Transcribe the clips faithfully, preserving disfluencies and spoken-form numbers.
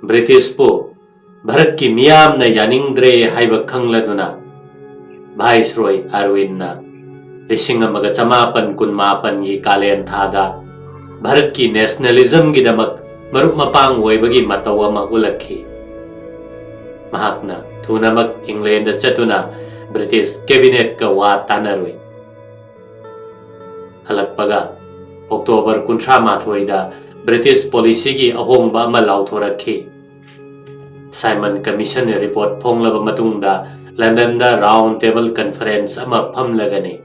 ꯕ꯭ꯔꯤꯇꯤꯁꯄꯨ ꯚꯥꯔꯠꯀꯤ ꯃꯤꯌꯥꯝꯅ ꯌꯥꯅꯤꯡꯗ꯭ꯔꯦ ꯍꯥꯏꯕ ꯈꯪꯂꯗꯨꯅ ꯚꯥꯏꯁꯔꯣꯏ ꯑꯔꯋꯤꯟꯅ ꯂꯤꯁꯤꯡ ꯑꯃꯒ ꯆꯃꯥꯄꯟ ꯀꯨꯟ ꯃꯥꯄꯟꯒꯤ ꯀꯥꯂꯦꯟ ꯊꯥꯗ ꯚꯥꯔꯠꯀꯤ ꯅꯦꯁꯅꯦꯂꯤꯖꯝꯒꯤꯗꯃꯛ ꯃꯔꯨꯞ ꯃꯄꯥꯡ ꯑꯣꯏꯕꯒꯤ ꯃꯇꯧ ꯑꯃ ꯎꯠꯂꯛꯈꯤ꯫ ꯃꯍꯥꯛꯅ ꯊꯨꯅꯃꯛ ꯏꯪꯂꯦꯟꯗ ꯆꯠꯇꯨꯅ ꯕ꯭ꯔꯤꯇꯤꯁ ꯀꯦꯕꯤꯅꯦꯠꯀ ꯋꯥ ꯇꯥꯅꯔꯨꯏ꯫ ꯍꯜꯂꯛꯄꯒ ꯑꯣꯛꯇꯣꯕꯔ ꯀꯨꯟꯊ꯭ꯔꯥ ꯃꯥꯊꯣꯏꯗ ꯕ꯭ꯔꯤꯇꯤꯁ ꯄꯣꯂꯤꯁꯤꯒꯤ ꯑꯍꯣꯡꯕ ꯑꯃ ꯂꯥꯎꯊꯣꯔꯛꯈꯤ꯫ ꯁꯥꯏꯃꯟ ꯀꯃꯤꯁꯟꯅ ꯔꯤꯄꯣꯔꯠ ꯐꯣꯡꯂꯕ ꯃꯇꯨꯡꯗ ꯂꯟꯗꯟꯗ ꯔꯥꯎꯟ ꯇꯦꯕꯜ ꯀꯟꯐꯔꯦꯟꯁ ꯑꯃ ꯐꯝꯂꯒꯅꯤ꯫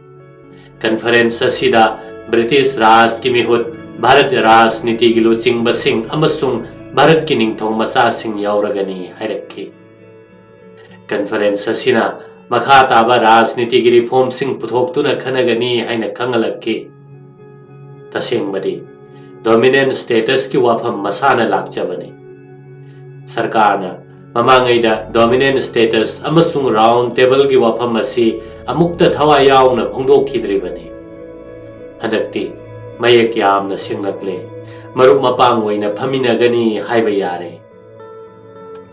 ꯀꯟꯐꯔꯦꯟꯁ ꯑꯁꯤꯗ ꯕ꯭ꯔꯤꯇꯤꯁ ꯔꯥꯖꯀꯤ ꯃꯤꯍꯨꯠ, ꯚꯥꯔꯠ ꯔꯥꯖꯅꯤꯇꯤꯒꯤ ꯂꯨꯆꯤꯡꯕꯁꯤꯡ ꯑꯃꯁꯨꯡ ꯚꯥꯔꯠꯀꯤ ꯅꯤꯡꯊꯧ ꯃꯆꯥꯁꯤꯡ ꯌꯥꯎꯔꯒꯅꯤ ꯍꯥꯏꯔꯛꯈꯤ꯫ ꯀꯟꯐꯔꯦꯟꯁ ꯑꯁꯤꯅ ꯃꯈꯥ ꯇꯥꯕ ꯔꯥꯖꯅꯤꯇꯤꯒꯤ ꯔꯤꯐꯣꯔꯝꯁꯤꯡ ꯄꯨꯊꯣꯛꯇꯨꯅ ꯈꯟꯅꯒꯅꯤ ꯍꯥꯏꯅ ꯈꯪꯍꯜꯂꯛꯈꯤ꯫ ꯇꯁꯦꯡꯕꯗꯤ ꯗꯣꯃꯤꯅꯦꯟ ꯁ꯭ꯇꯦꯇꯁꯀꯤ ꯋꯥꯐꯝ ꯃꯁꯥꯅ ꯂꯥꯛꯆꯕꯅꯤ꯫ ꯁꯔꯀꯥꯔꯅ ꯃꯃꯥꯡꯉꯩꯗ ꯗꯣꯃꯤꯅꯦꯟ ꯁ꯭ꯇꯦꯇꯁ ꯑꯃꯁꯨꯡ ꯔꯥꯎꯟ ꯇꯦꯕꯜꯒꯤ ꯋꯥꯐꯝ ꯑꯁꯤ ꯑꯃꯨꯛꯇ ꯊꯋꯥꯏ ꯌꯥꯎꯅ ꯐꯣꯡꯗꯣꯛꯈꯤꯗ꯭ꯔꯤꯕꯅꯤ꯫ ꯍꯟꯗꯛꯇꯤ ꯃꯌꯦꯛ ꯌꯥꯝꯅ ꯁꯦꯡꯂꯛꯂꯦ꯫ ꯃꯔꯨꯞ ꯃꯄꯥꯡ ꯑꯣꯏꯅ ꯐꯝꯃꯤꯟꯅꯒꯅꯤ ꯍꯥꯏꯕ ꯌꯥꯔꯦ꯫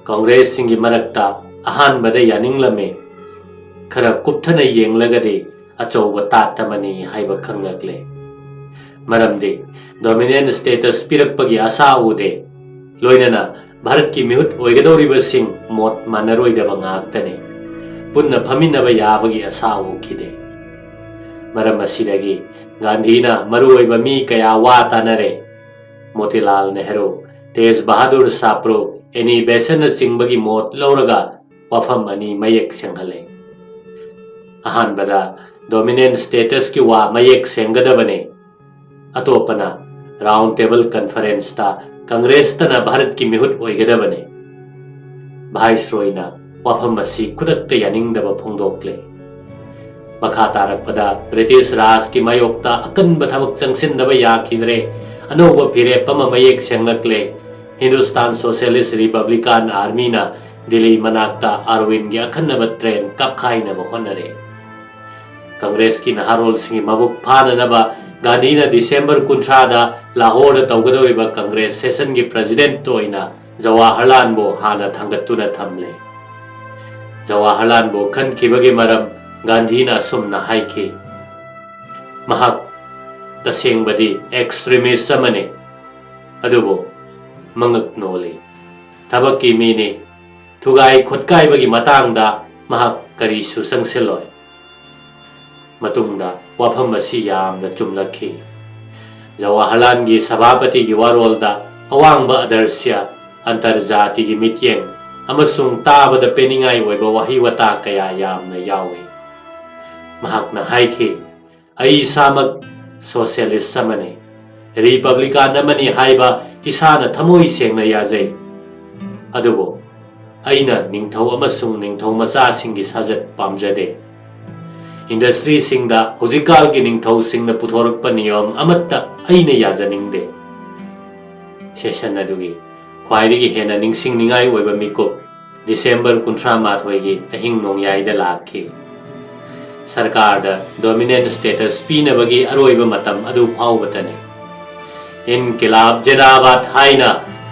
ꯀꯣꯡꯒ꯭ꯔꯦꯁꯁꯤꯡꯒꯤ ꯃꯔꯛꯇ ꯑꯍꯥꯟꯕꯗ ꯌꯥꯅꯤꯡꯂꯝꯃꯤ꯫ ꯈꯔ ꯀꯨꯞꯊꯅ ꯌꯦꯡꯂꯒꯗꯤ ꯑꯆꯧꯕ ꯇꯥꯠ ꯑꯃꯅꯤ ꯍꯥꯏꯕ ꯈꯪꯂꯛꯂꯦ꯫ ꯃꯔꯝꯗꯤ ꯗꯣꯃꯤꯅꯦꯟ ꯁ꯭ꯇꯦꯇꯁ ꯄꯤꯔꯛꯄꯒꯤ ꯑꯁꯥ ꯎꯗꯦ꯫ ꯂꯣꯏꯅꯅ ꯚꯥꯔꯠꯀꯤ ꯃꯤꯍꯨꯠ ꯑꯣꯏꯒꯗꯧꯔꯤꯕꯁꯤꯡ ꯃꯣꯠ ꯃꯥꯟꯅꯔꯣꯏꯗꯕ ꯉꯥꯛꯇꯅꯤ꯫ ꯄꯨꯟꯅ ꯐꯝꯃꯤꯟꯅꯕ ꯌꯥꯕꯒꯤ ꯑꯁꯥ ꯎꯈꯤꯗꯦ꯫ ꯃꯔꯝ ꯑꯁꯤꯗꯒꯤ ꯒꯥꯟꯙꯤꯅ ꯃꯔꯨꯑꯣꯏꯕ ꯃꯤ ꯀꯌꯥ ꯋꯥ ꯇꯥꯅꯔꯦ꯫ ꯃꯣꯇꯤꯂꯥꯜ ꯅꯦꯍꯔꯨ, ꯇꯦꯖ ꯕꯍꯥꯗꯨꯔ ꯁꯥꯄ꯭ꯔꯨ, ꯑꯦꯅꯤ ꯕꯦꯁꯟꯅꯆꯤꯡꯕꯒꯤ ꯃꯣꯠ ꯂꯧꯔꯒ ꯋꯥꯐꯝ ꯑꯅꯤ ꯃꯌꯦꯛ ꯁꯦꯡꯍꯜꯂꯦ꯫ ꯑꯍꯥꯟꯕꯗ ꯗꯣꯃꯤꯅꯦꯟ ꯁ꯭ꯇꯦꯇꯁꯀꯤ ꯋꯥ ꯃꯌꯦꯛ ꯁꯦꯡꯒꯗꯕꯅꯤ꯫ ꯑꯇꯣꯞꯄꯅ ꯔꯥꯎꯟ ꯇꯦꯕꯜ ꯀꯟꯐꯔꯦꯟꯁꯇ ꯀꯪꯒ꯭ꯔꯦꯁꯇꯅ ꯚꯥꯔꯠꯀꯤ ꯃꯤꯍꯨꯠ ꯑꯣꯏꯒꯗꯕꯅꯤ꯫ ꯚꯥꯏꯁꯔꯣꯏꯅ ꯋꯥꯐꯝ ꯑꯁꯤ ꯈꯨꯗꯛꯇ ꯌꯥꯅꯤꯡꯗꯕ ꯐꯣꯡꯗꯣꯛꯂꯦ꯫ ꯃꯈꯥ ꯇꯥꯔꯛꯄꯗ ꯕ꯭ꯔꯤꯇꯤꯁ ꯔꯥꯖꯀꯤ ꯃꯥꯌꯣꯛꯇ ꯑꯀꯟꯕ ꯊꯕꯛ ꯆꯪꯁꯤꯟꯗꯕ ꯌꯥꯈꯤꯗ꯭ꯔꯦ꯫ ꯑꯅꯧꯕ ꯐꯤꯔꯦꯞ ꯑꯃ ꯃꯌꯦꯛ ꯁꯦꯡꯂꯛꯂꯦ꯫ ꯍꯤꯟꯗꯨꯁꯇꯥꯟ ꯁꯣꯁꯤꯌꯦꯂꯤꯁ ꯔꯤꯄꯕ꯭ꯂꯤꯀꯥꯟ ꯑꯥꯔꯃꯤꯅ ꯗꯤꯜꯂꯤ ꯃꯅꯥꯛꯇ ꯑꯥꯔꯋꯤꯟꯒꯤ ꯑꯈꯟꯅꯕ ꯇ꯭ꯔꯦꯟ ꯀꯥꯞꯈꯥꯏꯅꯕ ꯍꯣꯠꯅꯔꯦ꯫ ꯀꯪꯒ꯭ꯔꯦꯁꯀꯤ ꯅꯍꯥꯔꯣꯜꯁꯤꯡꯒꯤ ꯃꯕꯨꯛ ꯐꯥꯅꯅꯕ ꯒꯥꯟꯙꯤꯅ ꯗꯤꯁꯦꯝꯕꯔ ꯀꯨꯟꯊ꯭ꯔꯥꯗ ꯂꯥꯍꯣꯔꯗ ꯇꯧꯒꯗꯧꯔꯤꯕ ꯀꯪꯒ꯭ꯔꯦꯁ ꯁꯦꯁꯟꯒꯤ ꯄ꯭ꯔꯁꯤꯗꯦꯟꯠ ꯑꯣꯏꯅ ꯖꯋꯥꯍꯔꯂꯥꯜꯕꯨ ꯍꯥꯟꯅ ꯊꯥꯡꯒꯠꯇꯨꯅ ꯊꯝꯂꯦ꯫ ꯖꯋꯥꯍꯔꯂꯥꯜꯕꯨ ꯈꯟꯈꯤꯕꯒꯤ ꯃꯔꯝ ꯒꯥꯟꯙꯤꯅ ꯑꯁꯨꯝꯅ ꯍꯥꯏꯈꯤ, "ꯃꯍꯥꯛ ꯇꯁꯦꯡꯕꯗꯤ ꯑꯦꯛꯁꯇ꯭ꯔꯤꯃꯤꯁ ꯑꯃꯅꯤ, ꯑꯗꯨꯕꯨ ꯃꯉꯛ ꯅꯣꯜꯂꯤ꯫ ꯊꯕꯛꯀꯤ ꯃꯤꯅꯤ꯫ ꯊꯨꯒꯥꯏ ꯈꯣꯠꯀꯥꯏꯕꯒꯤ ꯃꯇꯥꯡꯗ ꯃꯍꯥꯛ ꯀꯔꯤꯁꯨ ꯆꯪꯁꯤꯜꯂꯣꯏ꯫" ꯃꯇꯨꯡꯗ ꯋꯥꯐꯝ ꯑꯁꯤ ꯌꯥꯝꯅ ꯆꯨꯝꯂꯛꯈꯤ꯫ ꯖꯋꯥꯍꯔꯂꯥꯜꯒꯤ ꯁꯚꯥꯄꯇꯤꯒꯤ ꯋꯥꯔꯣꯜꯗ ꯑꯋꯥꯡꯕ ꯑꯗꯔꯁ꯭ꯌ, ꯑꯟꯇꯔꯖꯥꯇꯤꯒꯤ ꯃꯤꯠꯌꯦꯡ ꯑꯃꯁꯨꯡ ꯇꯥꯕꯗ ꯄꯦꯟꯅꯤꯡꯉꯥꯏ ꯑꯣꯏꯕ ꯋꯥꯍꯩ ꯋꯥꯇꯥ ꯀꯌꯥ ꯌꯥꯝꯅ ꯌꯥꯎꯏ꯫ ꯃꯍꯥꯛꯅ ꯍꯥꯏꯈꯤ, "ꯑꯩ ꯏꯁꯥꯃꯛ ꯁꯣꯁꯤꯌꯦꯂꯤꯁ ꯑꯃꯅꯤ, ꯔꯤꯄꯕ꯭ꯂꯤꯀꯥꯟ ꯑꯃꯅꯤ ꯍꯥꯏꯕ ꯏꯁꯥꯅ ꯊꯃꯣꯏ ꯁꯦꯡꯅ ꯌꯥꯖꯩ꯫ ꯑꯗꯨꯕꯨ ꯑꯩꯅ ꯅꯤꯡꯊꯧ ꯑꯃꯁꯨꯡ ꯅꯤꯡꯊꯧ ꯃꯆꯥꯁꯤꯡꯒꯤ ꯁꯥꯖꯠ ꯄꯥꯝꯖꯗꯦ꯫ ꯏꯟꯗꯁꯇ꯭ꯔꯤꯁꯤꯡꯗ ꯍꯧꯖꯤꯛꯀꯥꯜꯒꯤ ꯅꯤꯡꯊꯧꯁꯤꯡꯅ ꯄꯨꯊꯣꯔꯛꯄ ꯅꯤꯌꯣꯝ ꯑꯃꯠꯇ ꯑꯩꯅ ꯌꯥꯖꯅꯤꯡꯗꯦ꯫" ꯁꯦꯁꯟ ꯑꯗꯨꯒꯤ ꯈ꯭ꯋꯥꯏꯗꯒꯤ ꯍꯦꯟꯅ ꯅꯤꯡꯁꯤꯡꯅꯤꯡꯉꯥꯏ ꯑꯣꯏꯕ ꯃꯤꯀꯨꯞ ꯗꯤꯁꯦꯝꯕꯔ ꯀꯨꯟꯊ꯭ꯔꯥ ꯃꯥꯊꯣꯏꯒꯤ ꯑꯍꯤꯡ ꯅꯣꯡꯌꯥꯏꯗ ꯂꯥꯛꯈꯤ꯫ ꯁꯔꯀꯥꯔꯗ ꯗꯣꯃꯤꯅꯦꯟ ꯁ꯭ꯇꯦꯇꯁ ꯄꯤꯅꯕꯒꯤ ꯑꯔꯣꯏꯕ ꯃꯇꯝ ꯑꯗꯨ ꯐꯥꯎꯕꯇꯅꯤ꯫ "ꯏꯟꯀꯤꯂꯥꯕ ꯖꯤꯟꯗꯥꯕꯥꯗ" ꯍꯥꯏꯅ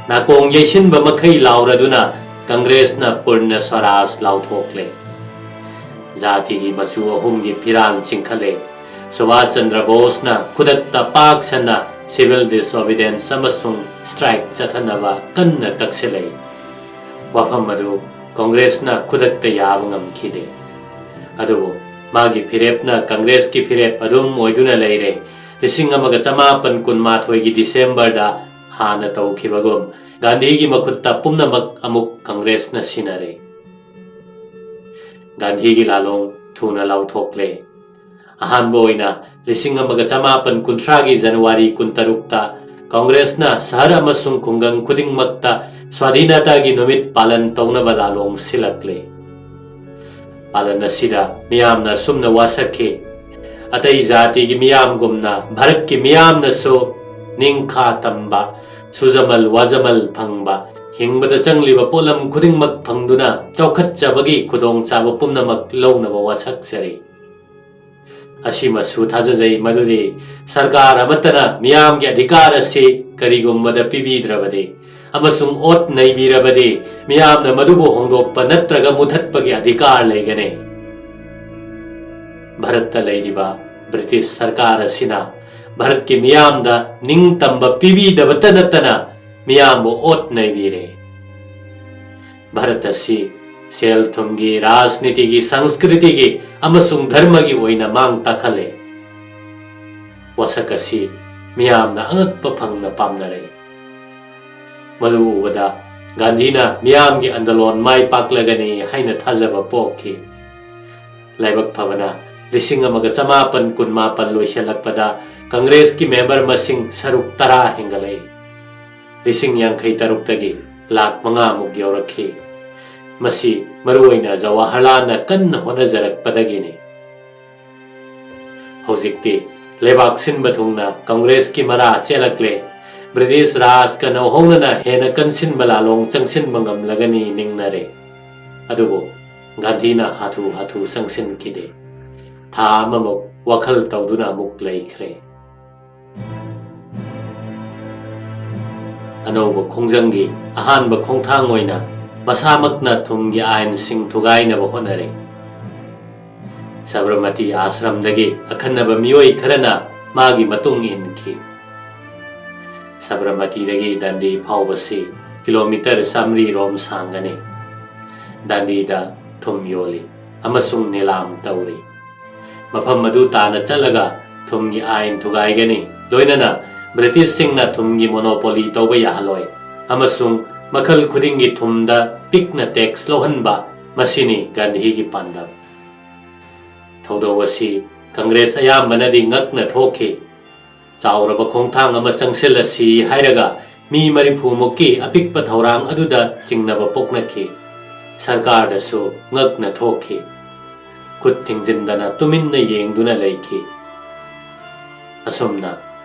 ꯅꯥꯀꯣꯡ ꯌꯩꯁꯤꯟꯕ ꯃꯈꯩ ꯂꯥꯎꯔꯗꯨꯅ ꯀꯪꯒ꯭ꯔꯦꯁꯅ "ꯄꯨꯔꯅ ꯁ꯭ꯋꯔꯥꯖ" ꯂꯥꯎꯊꯣꯛꯂꯦ꯫ ꯖꯥꯇꯤꯒꯤ ꯃꯆꯨ ꯑꯍꯨꯝꯒꯤ ꯐꯤꯔꯥꯜ ꯆꯤꯡꯈꯠꯂꯦ꯫ ꯁꯨꯚꯥꯁ ꯆꯟꯗ꯭ꯔ ꯕꯣꯁꯅ ꯈꯨꯗꯛꯇ ꯄꯥꯛ ꯁꯟꯅ ꯁꯤꯚꯤꯜ ꯗꯤꯁꯑꯣꯕꯤꯗꯦꯟꯁ ꯑꯃꯁꯨꯡ ꯁ꯭ꯇ꯭ꯔꯥꯏꯛ ꯆꯠꯊꯅꯕ ꯀꯟꯅ ꯇꯛꯁꯤꯜꯂꯛꯏ꯫ ꯋꯥꯐꯝ ꯑꯗꯨ ꯀꯪꯒ꯭ꯔꯦꯁꯅ ꯈꯨꯗꯛꯇ ꯌꯥꯕ ꯉꯝꯈꯤꯗꯦ꯫ ꯑꯗꯨꯕꯨ ꯃꯥꯒꯤ ꯐꯤꯔꯦꯞꯅ ꯀꯪꯒ꯭ꯔꯦꯁꯀꯤ ꯐꯤꯔꯦꯞ ꯑꯗꯨꯝ ꯑꯣꯏꯗꯨꯅ ꯂꯩꯔꯦ꯫ ꯂꯤꯁꯤꯡ ꯑꯃꯒ ꯆꯃꯥꯄꯟ ꯀꯨꯟꯃꯥꯊꯣꯏꯒꯤ ꯗꯤꯁꯦꯝꯕꯔꯗ ꯍꯥꯟꯅ ꯇꯧꯈꯤꯕꯒꯨꯝ ꯒꯥꯟꯙꯤꯒꯤ ꯃꯈꯨꯠꯇ ꯄꯨꯝꯅꯃꯛ ꯑꯃꯨꯛ ꯀꯪꯒ꯭ꯔꯦꯁꯅ ꯁꯤꯟꯅꯔꯦ꯫ ꯒꯥꯟꯙꯤꯒꯤ ꯂꯥꯂꯣꯡ ꯊꯨꯅ ꯂꯥꯎꯊꯣꯛꯂꯦ꯫ ꯑꯍꯥꯟꯕ ꯑꯣꯏꯅ ꯂꯤꯁꯤꯡ ꯑꯃꯒ ꯆꯃꯥꯄꯟ ꯀꯨꯟꯊ꯭ꯔꯥꯒꯤ ꯖꯅꯋꯥꯔꯤ ꯀꯨꯟꯇꯔꯨꯛꯇ ꯀꯪꯒ꯭ꯔꯦꯁꯅ ꯁꯍꯔ ꯑꯃꯁꯨꯡ ꯈꯨꯡꯒꯪ ꯈꯨꯗꯤꯡꯃꯛꯇ ꯁ꯭ꯋꯥꯙꯤꯅꯇꯥꯒꯤ ꯅꯨꯃꯤꯠ ꯄꯥꯂꯟ ꯇꯧꯅꯕ ꯂꯥꯂꯣꯡ ꯁꯤꯜꯂꯛꯂꯦ꯫ ꯄꯥꯂꯟ ꯑꯁꯤꯗ ꯃꯤꯌꯥꯝꯅ ꯑꯁꯨꯝꯅ ꯋꯥꯁꯛꯈꯤ, "ꯑꯇꯩ ꯖꯥꯇꯤꯒꯤ ꯃꯤꯌꯥꯝꯒꯨꯝꯅ ꯚꯥꯔꯠꯀꯤ ꯃꯤꯌꯥꯝꯅꯁꯨ ꯅꯤꯡꯈꯥ ꯇꯝꯕ, ꯁꯨꯖꯃꯜ ꯋꯥꯖꯃꯜ ꯐꯪꯕ, ꯍꯤꯡꯕꯗ ꯆꯪꯂꯤꯕ ꯄꯣꯠꯂꯝ ꯈꯨꯗꯤꯡꯃꯛ ꯐꯪꯗꯨꯅ ꯆꯥꯎꯈꯠꯆꯕꯒꯤ ꯈꯨꯗꯣꯡꯆꯥꯕ ꯄꯨꯝꯅꯃꯛ ꯂꯧꯅꯕ ꯋꯥꯁꯛꯆꯔꯤ꯫" ꯑꯁꯤꯃꯁꯨ ꯊꯥꯖꯖꯩ ꯃꯗꯨꯗꯤ ꯁꯔꯀꯥꯔ ꯑꯃꯠꯇꯅ ꯃꯤꯌꯥꯝꯒꯤ ꯑꯙꯤꯀꯥꯔ ꯑꯁꯤ ꯀꯔꯤꯒꯨꯝꯕꯗ ꯄꯤꯕꯤꯗ꯭ꯔꯕꯗꯤ ꯑꯃꯁꯨꯡ ꯑꯣꯠ ꯅꯩꯕꯤꯔꯕꯗꯤ ꯃꯤꯌꯥꯝꯅ ꯃꯗꯨꯕꯨ ꯍꯣꯡꯗꯣꯛꯄ ꯅꯠꯇ꯭ꯔꯒ ꯃꯨꯊꯠꯄꯒꯤ ꯑꯙꯤꯀꯥꯔ ꯂꯩꯒꯅꯤ꯫ ꯚꯥꯔꯠꯇ ꯂꯩꯔꯤꯕ ꯕ꯭ꯔꯤꯇꯤꯁ ꯁꯔꯀꯥꯔ ꯑꯁꯤꯅ ꯚꯥꯔꯠꯀꯤ ꯃꯤꯌꯥꯝꯗ ꯅꯤꯡꯇꯝꯕ ꯄꯤꯕꯤꯗꯕꯇ ꯅꯠꯇꯅ ꯃꯤꯌꯥꯝꯕꯨ ꯑꯣꯠ ꯅꯩꯕꯤꯔꯦ꯫ ꯚꯥꯔꯠ ꯑꯁꯤ ꯁꯦꯜ ꯊꯨꯝꯒꯤ, ꯔꯥꯖꯅꯤꯇꯤꯒꯤ, ꯁꯪꯁꯀ꯭ꯔꯤꯇꯤꯒꯤ ꯑꯃꯁꯨꯡ ꯙꯔꯃꯒꯤ ꯑꯣꯏꯅ ꯃꯥꯡ ꯇꯥꯛꯍꯜꯂꯦ꯫ ꯋꯥꯁꯛ ꯑꯁꯤ ꯃꯤꯌꯥꯝꯅ ꯑꯉꯛꯄ ꯐꯪꯅ ꯄꯥꯝꯅꯔꯦ꯫ ꯃꯗꯨ ꯎꯕꯗ ꯒꯥꯟꯙꯤꯅ ꯃꯤꯌꯥꯝꯒꯤ ꯑꯟꯗꯂꯣꯟ ꯃꯥꯏ ꯄꯥꯛꯂꯒꯅꯤ ꯍꯥꯏꯅ ꯊꯥꯖꯕ ꯄꯣꯛꯈꯤ꯫ ꯂꯥꯏꯕꯛ ꯐꯕꯅ ꯂꯤꯁꯤꯡ ꯑꯃꯒ ꯆꯃꯥꯄꯟ ꯀꯨꯟꯃꯥꯄꯟ ꯂꯣꯏꯁꯤꯜꯂꯛꯄꯗ ꯀꯪꯒ꯭ꯔꯦꯁꯀꯤ ꯃꯦꯝꯕꯔ ꯃꯁꯤꯡ ꯁꯔꯨꯛ ꯇꯔꯥ ꯍꯦꯟꯒꯠꯂꯛꯏ꯫ ꯂꯤꯁꯤꯡ ꯌꯥꯡꯈꯩ ꯇꯔꯨꯛꯇꯒꯤ ꯂꯥꯛ ꯃꯉꯥꯃꯨꯛ ꯌꯧꯔꯛꯈꯤ꯫ ꯃꯁꯤ ꯃꯔꯨꯑꯣꯏꯅ ꯖꯋꯥꯍꯔꯂꯥꯜꯅ ꯀꯟꯅ ꯍꯣꯠꯅꯖꯔꯛꯄꯗꯒꯤꯅꯤ꯫ ꯍꯧꯖꯤꯛꯇꯤ ꯂꯩꯕꯥꯛ ꯁꯤꯟꯕ ꯊꯨꯡꯅ ꯀꯪꯒ꯭ꯔꯦꯁꯀꯤ ꯃꯔꯥ ꯆꯦꯜꯂꯛꯂꯦ꯫ ꯕ꯭ꯔꯤꯇꯤꯁ ꯔꯥꯖꯀ ꯅꯧꯍꯧꯅꯅ ꯍꯦꯟꯅ ꯀꯟꯁꯤꯟꯕ ꯂꯥꯂꯣꯡ ꯆꯪꯁꯤꯟꯕ ꯉꯝꯂꯒꯅꯤ ꯅꯤꯡꯅꯔꯦ꯫ ꯑꯗꯨꯕꯨ ꯒꯥꯟꯙꯤꯅ ꯍꯥꯊꯨ ꯍꯥꯊꯨ ꯆꯪꯁꯤꯟꯈꯤꯗꯦ꯫ ꯊꯥ ꯑꯃꯃꯨꯛ ꯋꯥꯈꯜ ꯇꯧꯗꯨꯅ ꯑꯃꯨꯛ ꯂꯩꯈ꯭ꯔꯦ꯫ ꯑꯅꯧꯕ ꯈꯣꯡꯖꯪꯒꯤ ꯑꯍꯥꯟꯕ ꯈꯣꯡꯊꯥꯡ ꯑꯣꯏꯅ ꯃꯁꯥꯃꯛꯅ ꯊꯨꯝꯒꯤ ꯑꯥꯏꯟꯁꯤꯡ ꯊꯨꯒꯥꯏꯅꯕ ꯍꯣꯠꯅꯔꯦ꯫ ꯁꯕꯔꯃꯇꯤ ꯑꯥꯁ꯭ꯔꯝꯗꯒꯤ ꯑꯈꯟꯅꯕ ꯃꯤꯑꯣꯏ ꯈꯔꯅ ꯃꯥꯒꯤ ꯃꯇꯨꯡ ꯏꯟꯈꯤ꯫ ꯁꯕꯔꯃꯇꯤꯗꯒꯤ ꯗꯟꯗꯤ ꯐꯥꯎꯕꯁꯤ ꯀꯤꯂꯣꯃꯤꯇꯔ ꯆꯥꯃꯔꯤ ꯔꯣꯝ ꯁꯥꯡꯒꯅꯤ꯫ ꯗꯟꯗꯤꯗ ꯊꯨꯝ ꯌꯣꯜꯂꯤ ꯑꯃꯁꯨꯡ ꯅꯤꯂꯥꯝ ꯇꯧꯔꯤ꯫ ꯃꯐꯝ ꯑꯗꯨ ꯇꯥꯅ ꯆꯠꯂꯒ ꯊꯨꯝꯒꯤ ꯑꯥꯏꯟ ꯊꯨꯒꯥꯏꯒꯅꯤ, ꯂꯣꯏꯅꯅ ꯕ꯭ꯔꯤꯇꯤꯁꯁꯤꯡꯅ ꯊꯨꯝꯒꯤ ꯃꯣꯅꯣꯄꯣꯂꯤ ꯇꯧꯕ ꯌꯥꯍꯜꯂꯣꯏ ꯑꯃꯁꯨꯡ ꯃꯈꯜ ꯈꯨꯗꯤꯡꯒꯤ ꯊꯨꯝꯗ ꯄꯤꯛꯅ ꯇꯦꯛꯁ ꯂꯧꯍꯟꯕ, ꯃꯁꯤꯅꯤ ꯒꯥꯟꯙꯤꯒꯤ ꯄꯥꯟꯗꯝ꯫ ꯊꯧꯗꯧ ꯑꯁꯤ ꯀꯪꯒ꯭ꯔꯦꯁ ꯑꯌꯥꯝꯕꯅꯗꯤ ꯉꯛꯅ ꯊꯣꯛꯈꯤ꯫ ꯆꯥꯎꯔꯕ ꯈꯣꯡꯊꯥꯡ ꯑꯃ ꯆꯪꯁꯤꯜꯂꯁꯤ ꯍꯥꯏꯔꯒ ꯃꯤ ꯃꯔꯤꯐꯨ ꯃꯨꯛꯀꯤ ꯑꯄꯤꯛꯄ ꯊꯧꯔꯥꯡ ꯑꯗꯨꯗ ꯆꯤꯡꯅꯕ ꯄꯣꯛꯅꯈꯤ꯫ ꯁꯔꯀꯥꯔꯗꯁꯨ ꯉꯛꯅ ꯊꯣꯛꯈꯤ꯫ ꯈꯨꯠ ꯊꯤꯡꯖꯤꯟꯗꯅ ꯇꯨꯃꯤꯟꯅ ꯌꯦꯡꯗꯨꯅ ꯂꯩꯈꯤ꯫ ꯑꯁꯨꯝꯅ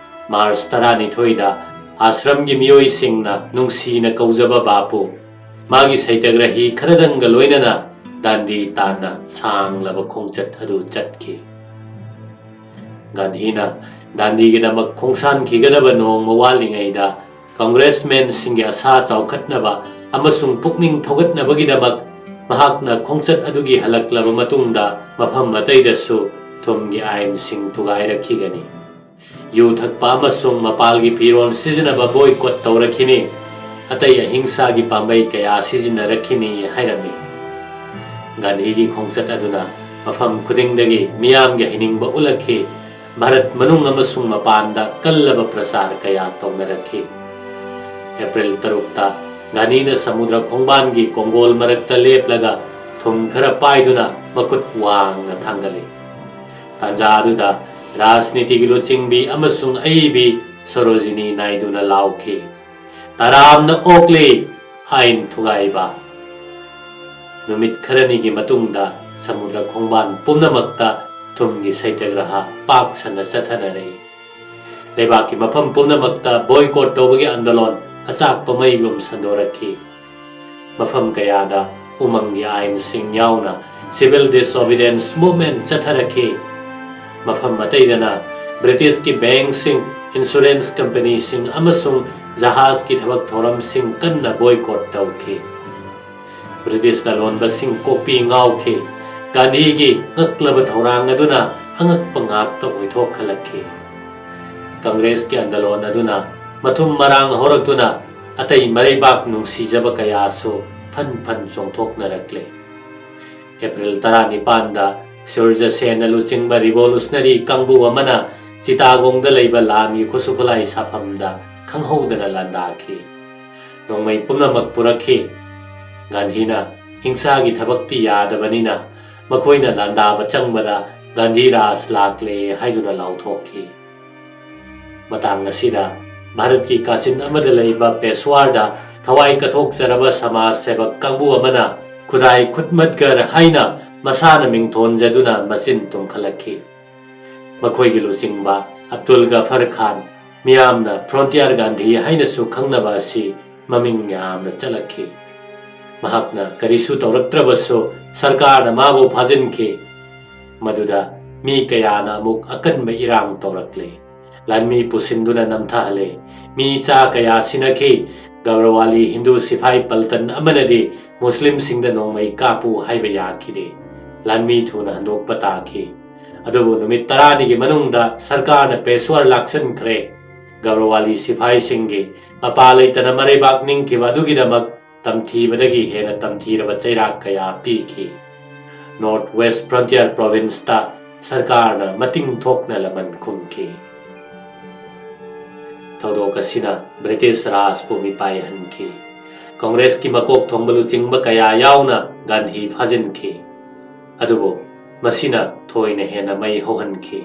ꯃꯥꯔꯆ ꯇꯔꯥꯅꯤꯊꯣꯏꯗ ꯑꯥꯁ꯭ꯔꯝꯒꯤ ꯃꯤꯑꯣꯏꯁꯤꯡꯅ ꯅꯨꯡꯁꯤꯅ ꯀꯧꯖꯕ ꯕꯥꯄꯨ, ꯃꯥꯒꯤ ꯁꯩꯇꯒ꯭ꯔꯍꯤ ꯈꯔꯗꯪꯒ ꯂꯣꯏꯅꯅ ꯗꯥꯟꯗꯤ ꯇꯥꯟꯅ ꯁꯥꯡꯂꯕ ꯈꯣꯡꯆꯠ ꯑꯗꯨ ꯆꯠꯈꯤ꯫ ꯒꯥꯟꯙꯤꯅ ꯗꯥꯟꯗꯤꯒꯤꯗꯃꯛ ꯈꯣꯡꯁꯥꯟꯈꯤꯒꯗꯕ ꯅꯣꯡꯃ ꯋꯥꯠꯂꯤꯉꯩꯗ ꯀꯪꯒ꯭ꯔꯦꯁꯃꯦꯟꯁꯤꯡꯒꯤ ꯑꯁꯥ ꯆꯥꯎꯈꯠꯅꯕ ꯑꯃꯁꯨꯡ ꯄꯨꯛꯅꯤꯡ ꯊꯧꯒꯠꯅꯕꯒꯤꯗꯃꯛ ꯃꯍꯥꯛꯅ ꯈꯣꯡꯆꯠ ꯑꯗꯨꯒꯤ ꯍꯜꯂꯛꯂꯕ ꯃꯇꯨꯡꯗ ꯃꯐꯝ ꯑꯇꯩꯗꯁꯨ ꯊꯨꯝꯒꯤ ꯑꯥꯏꯟꯁꯤꯡ ꯊꯨꯒꯥꯏꯔꯛꯈꯤꯒꯅꯤ꯫ ꯌꯨ ꯊꯛꯄ ꯑꯃꯁꯨꯡ ꯃꯄꯥꯜꯒꯤ ꯐꯤꯔꯣꯜ ꯁꯤꯖꯤꯟꯅꯕ ꯕꯣꯏꯀꯣꯠ ꯇꯧꯔꯛꯈꯤꯅꯤ, ꯑꯇꯩ ꯑꯍꯤꯡꯁꯥꯒꯤ ꯄꯥꯝꯕꯩ ꯀꯌꯥ ꯁꯤꯖꯤꯟꯅꯔꯛꯈꯤꯅꯤ ꯍꯥꯏꯔꯝꯃꯤ꯫ ꯒꯥꯟꯙꯤꯒꯤ ꯈꯣꯡꯆꯠ ꯑꯗꯨꯅ ꯃꯐꯝ ꯈꯨꯗꯤꯡꯗꯒꯤ ꯃꯤꯌꯥꯝꯒꯤ ꯍꯩꯅꯤꯡꯕ ꯎꯠꯂꯛꯈꯤ꯫ ꯚꯥꯔꯠ ꯃꯅꯨꯡ ꯑꯃꯁꯨꯡ ꯃꯄꯥꯟꯗ ꯀꯜꯂꯕ ꯄ꯭ꯔꯆꯥꯔ ꯀꯌꯥ ꯇꯧꯅꯔꯛꯈꯤ꯫ ꯑꯦꯄ꯭ꯔꯤꯜ ꯇꯔꯨꯛꯇ ꯒꯥꯟꯙꯤꯅ ꯁꯃꯨꯗ꯭ꯔ ꯈꯣꯡꯕꯥꯟꯒꯤ ꯀꯣꯡꯒꯣꯜ ꯃꯔꯛꯇ ꯂꯦꯞꯂꯒ ꯊꯨꯝ ꯈꯔ ꯄꯥꯏꯗꯨꯅ ꯃꯈꯨꯠ ꯋꯥꯡꯅ ꯊꯥꯡꯒꯠꯂꯤ꯫ ꯇꯥꯟꯖꯥ ꯑꯗꯨꯗ ꯔꯥꯖꯅꯤꯇꯤꯒꯤ ꯂꯨꯆꯤꯡꯕꯤ ꯑꯃꯁꯨꯡ ꯑꯏꯕꯤ ꯁꯣꯔꯣꯖꯤꯅꯤ ꯅꯥꯏꯗꯨꯅ ꯂꯥꯎꯈꯤ, "ꯇꯔꯥꯝꯅ ꯑꯣꯛꯂꯤ, ꯑꯥꯏꯟ ꯊꯨꯒꯥꯏꯕ!" ꯅꯨꯃꯤꯠ ꯈꯔꯅꯤꯒꯤ ꯃꯇꯨꯡꯗ ꯁꯃꯨꯗ꯭ꯔ ꯈꯣꯡꯕꯥꯟ ꯄꯨꯝꯅꯃꯛꯇ ꯊꯨꯝꯒꯤ ꯁꯩꯇꯒ꯭ꯔꯍ ꯄꯥꯛ ꯁꯟꯅ ꯆꯠꯊꯅꯔꯛꯏ꯫ ꯂꯩꯕꯥꯛꯀꯤ ꯃꯐꯝ ꯄꯨꯝꯅꯃꯛꯇ ꯕꯣꯏꯀꯣꯠ ꯇꯧꯕꯒꯤ ꯑꯟꯗꯣꯂꯣꯟ ꯑꯆꯥꯛꯄ ꯃꯩꯒꯨꯝ ꯁꯟꯗꯣꯔꯛꯈꯤ꯫ ꯃꯐꯝ ꯀꯌꯥꯗ ꯎꯃꯪꯒꯤ ꯑꯥꯏꯟꯁꯤꯡ ꯌꯥꯎꯅ civil disobedience movement ꯆꯠꯊꯔꯛꯈꯤ꯫ ꯃꯐꯝ ꯑꯇꯩꯗꯅ ꯕ꯭ꯔꯤꯇꯤꯁꯀꯤ ꯕꯦꯡꯛꯁꯤꯡ, ꯏꯟꯁꯨꯔꯦꯟꯁ ꯀꯝꯄꯅꯤꯁꯤꯡ ꯑꯃꯁꯨꯡ ꯖꯍꯥꯖꯀꯤ ꯊꯕꯛ ꯊꯧꯔꯝꯁꯤꯡ ꯀꯟꯅ ꯕꯣꯏꯀꯣꯠ ꯇꯧꯈꯤ꯫ ꯕ꯭ꯔꯤꯇꯤꯁ ꯂꯂꯣꯟꯕꯁꯤꯡ ꯀꯣꯛꯄꯤ ꯉꯥꯎꯈꯤ꯫ ꯒꯥꯟꯙꯤꯒꯤ ꯉꯛꯂꯕ ꯊꯧꯔꯥꯡ ꯑꯗꯨꯅ ꯑꯉꯛꯄ ꯉꯥꯛꯇ ꯑꯣꯏꯊꯣꯛꯍꯜꯂꯛꯈꯤ꯫ ꯀꯪꯒ꯭ꯔꯦꯁꯀꯤ ꯑꯟꯗꯂꯣꯟ ꯑꯗꯨꯅ ꯃꯊꯨꯝ ꯃꯔꯥꯡ ꯍꯧꯔꯛꯇꯨꯅ ꯑꯇꯩ ꯃꯔꯩꯕꯥꯛ ꯅꯨꯡꯁꯤꯖꯕ ꯀꯌꯥꯁꯨ ꯐꯟ ꯐꯟ ꯆꯣꯡꯊꯣꯛꯅꯔꯛꯂꯦ꯫ ꯑꯦꯄ꯭ꯔꯤꯜ ꯇꯔꯥꯅꯤꯄꯥꯟꯗ ꯁꯨꯔꯖ ꯁꯦꯟꯅ ꯂꯨꯆꯤꯡꯕ revolutionary ꯀꯥꯡꯕꯨ ꯑꯃꯅ ꯆꯤꯇꯥꯒꯣꯡꯗ ꯂꯩꯕ ꯂꯥꯟꯒꯤ ꯈꯨꯠꯁꯨ ꯈꯨꯠꯂꯥꯏ ꯁꯥꯐꯝꯗ ꯈꯪꯍꯧꯗꯅ ꯂꯥꯟꯗꯥꯈꯤ꯫ ꯅꯣꯡꯃꯩ ꯄꯨꯝꯅꯃꯛ ꯄꯨꯔꯛꯈꯤ꯫ ꯒꯥꯟꯙꯤꯅ ꯍꯤꯡꯁꯥꯒꯤ ꯊꯕꯛꯇꯤ ꯌꯥꯗꯕꯅꯤꯅ ꯃꯈꯣꯏꯅ ꯂꯥꯟꯗꯥꯕ ꯆꯪꯕꯗ ꯒꯥꯟꯙꯤ ꯔꯥꯖ ꯂꯥꯛꯂꯦ ꯍꯥꯏꯗꯨꯅ ꯂꯥꯎꯊꯣꯛꯈꯤ꯫ ꯃꯇꯥꯡ ꯑꯁꯤꯗ ꯚꯥꯔꯠꯀꯤ ꯀꯥꯆꯤꯟ ꯑꯃꯗ ꯂꯩꯕ ꯄꯦꯁꯋꯥꯔꯗ ꯊꯋꯥꯏ ꯀꯠꯊꯣꯛꯆꯔꯕ ꯁꯃꯥꯖ ꯁꯦꯕꯛ ꯀꯥꯡꯕꯨ ꯑꯃꯅ ꯈꯨꯗꯥꯏ ꯈꯨꯠꯃꯠꯒꯔ ꯍꯥꯏꯅ ꯃꯁꯥꯅ ꯃꯤꯡꯊꯣꯟꯖꯗꯨꯅ ꯃꯆꯤꯟ ꯇꯨꯝꯈꯠꯂꯛꯈꯤ꯫ ꯃꯈꯣꯏꯒꯤ ꯂꯨꯆꯤꯡꯕ ꯑꯕꯗꯨꯜ ꯒꯐꯔ ꯈꯥꯟ, ꯃꯤꯌꯥꯝꯅ ꯐ꯭ꯔꯣꯟꯇꯤꯌꯥꯔ ꯒꯥꯟꯙꯤ ꯍꯥꯏꯅꯁꯨ ꯈꯪꯅꯕ ꯑꯁꯤ ꯃꯃꯤꯡ ꯌꯥꯝꯅ ꯆꯠꯂꯛꯈꯤ꯫ ꯃꯍꯥꯛꯅ ꯀꯔꯤꯁꯨ ꯇꯧꯔꯛꯇ꯭ꯔꯕꯁꯨ ꯁꯔꯀꯥꯔꯅ ꯃꯥꯕꯨ ꯐꯥꯖꯤꯟꯈꯤ꯫ ꯃꯗꯨꯗ ꯃꯤ ꯀꯌꯥꯅ ꯑꯃꯨꯛ ꯑꯀꯟꯕ ꯏꯔꯥꯡ ꯇꯧꯔꯛꯂꯦ꯫ ꯂꯥꯟꯃꯤ ꯄꯨꯁꯤꯟꯗꯨꯅ ꯅꯝꯊꯍꯜꯂꯦ꯫ ꯃꯤ ꯆꯥ ꯀꯌꯥ ꯁꯤꯅꯈꯤ꯫ ꯒꯕꯔꯋꯥꯂꯤ ꯍꯤꯟꯗꯨ ꯁꯤꯐꯥꯏ ꯄꯜꯇꯟ ꯑꯃꯅꯗꯤ ꯃꯨꯁꯂꯤꯝꯁꯤꯡꯗ ꯅꯣꯡꯃꯩ ꯀꯥꯞꯄꯨ ꯍꯥꯏꯕ ꯌꯥꯈꯤꯗꯦ꯫ ꯂꯥꯟꯃꯤ ꯊꯨꯅ ꯍꯟꯗꯣꯛꯄ ꯇꯥꯈꯤ꯫ ꯑꯗꯨꯕꯨ ꯅꯨꯃꯤꯠ ꯇꯔꯥꯅꯤꯒꯤ ꯃꯅꯨꯡꯗ ꯁꯔꯀꯥꯔꯅ ꯄꯦꯁꯋꯥꯔ ꯂꯥꯛꯁꯤꯟꯈ꯭ꯔꯦ꯫ ꯒꯕꯔꯋꯥꯂꯤ ꯁꯤꯐꯥꯏꯁꯤꯡꯒꯤ ꯃꯄꯥ ꯂꯩꯇꯅ ꯃꯔꯩꯕꯥꯛ ꯅꯤꯡꯈꯤꯕ ꯑꯗꯨꯒꯤꯗꯃꯛ ꯇꯝꯊꯤꯕꯗꯒꯤ ꯍꯦꯟꯅ ꯇꯝꯊꯤꯔꯕ ꯆꯩꯔꯥꯛ ꯀꯌꯥ ꯄꯤꯈꯤ꯫ ꯅꯣꯔꯠ ꯋꯦꯁ ꯐ꯭ꯔꯟꯇꯤꯌꯔ ꯄ꯭ꯔꯣꯚꯤꯟꯁꯇ ꯁꯔꯀꯥꯔꯅ ꯃꯇꯤꯡ ꯊꯣꯛꯅ ꯂꯃꯟ ꯈꯨꯝꯈꯤ꯫ ꯊꯧꯗꯣꯛ ꯑꯁꯤꯅ ꯕ꯭ꯔꯤꯇꯤꯁ ꯔꯥꯖꯄꯨ ꯃꯤꯄꯥꯏꯍꯟꯈꯤ꯫ ꯀꯪꯒ꯭ꯔꯦꯁꯀꯤ ꯃꯀꯣꯛ ꯊꯣꯡꯕ ꯂꯨꯆꯤꯡꯕ ꯀꯌꯥ ꯌꯥꯎꯅ ꯒꯥꯟꯙꯤ ꯐꯥꯖꯤꯟꯈꯤ꯫ ꯑꯗꯨꯕꯨ ꯃꯁꯤꯅ ꯊꯣꯏꯅ ꯍꯦꯟꯅ ꯃꯩ ꯍꯧꯍꯟꯈꯤ꯫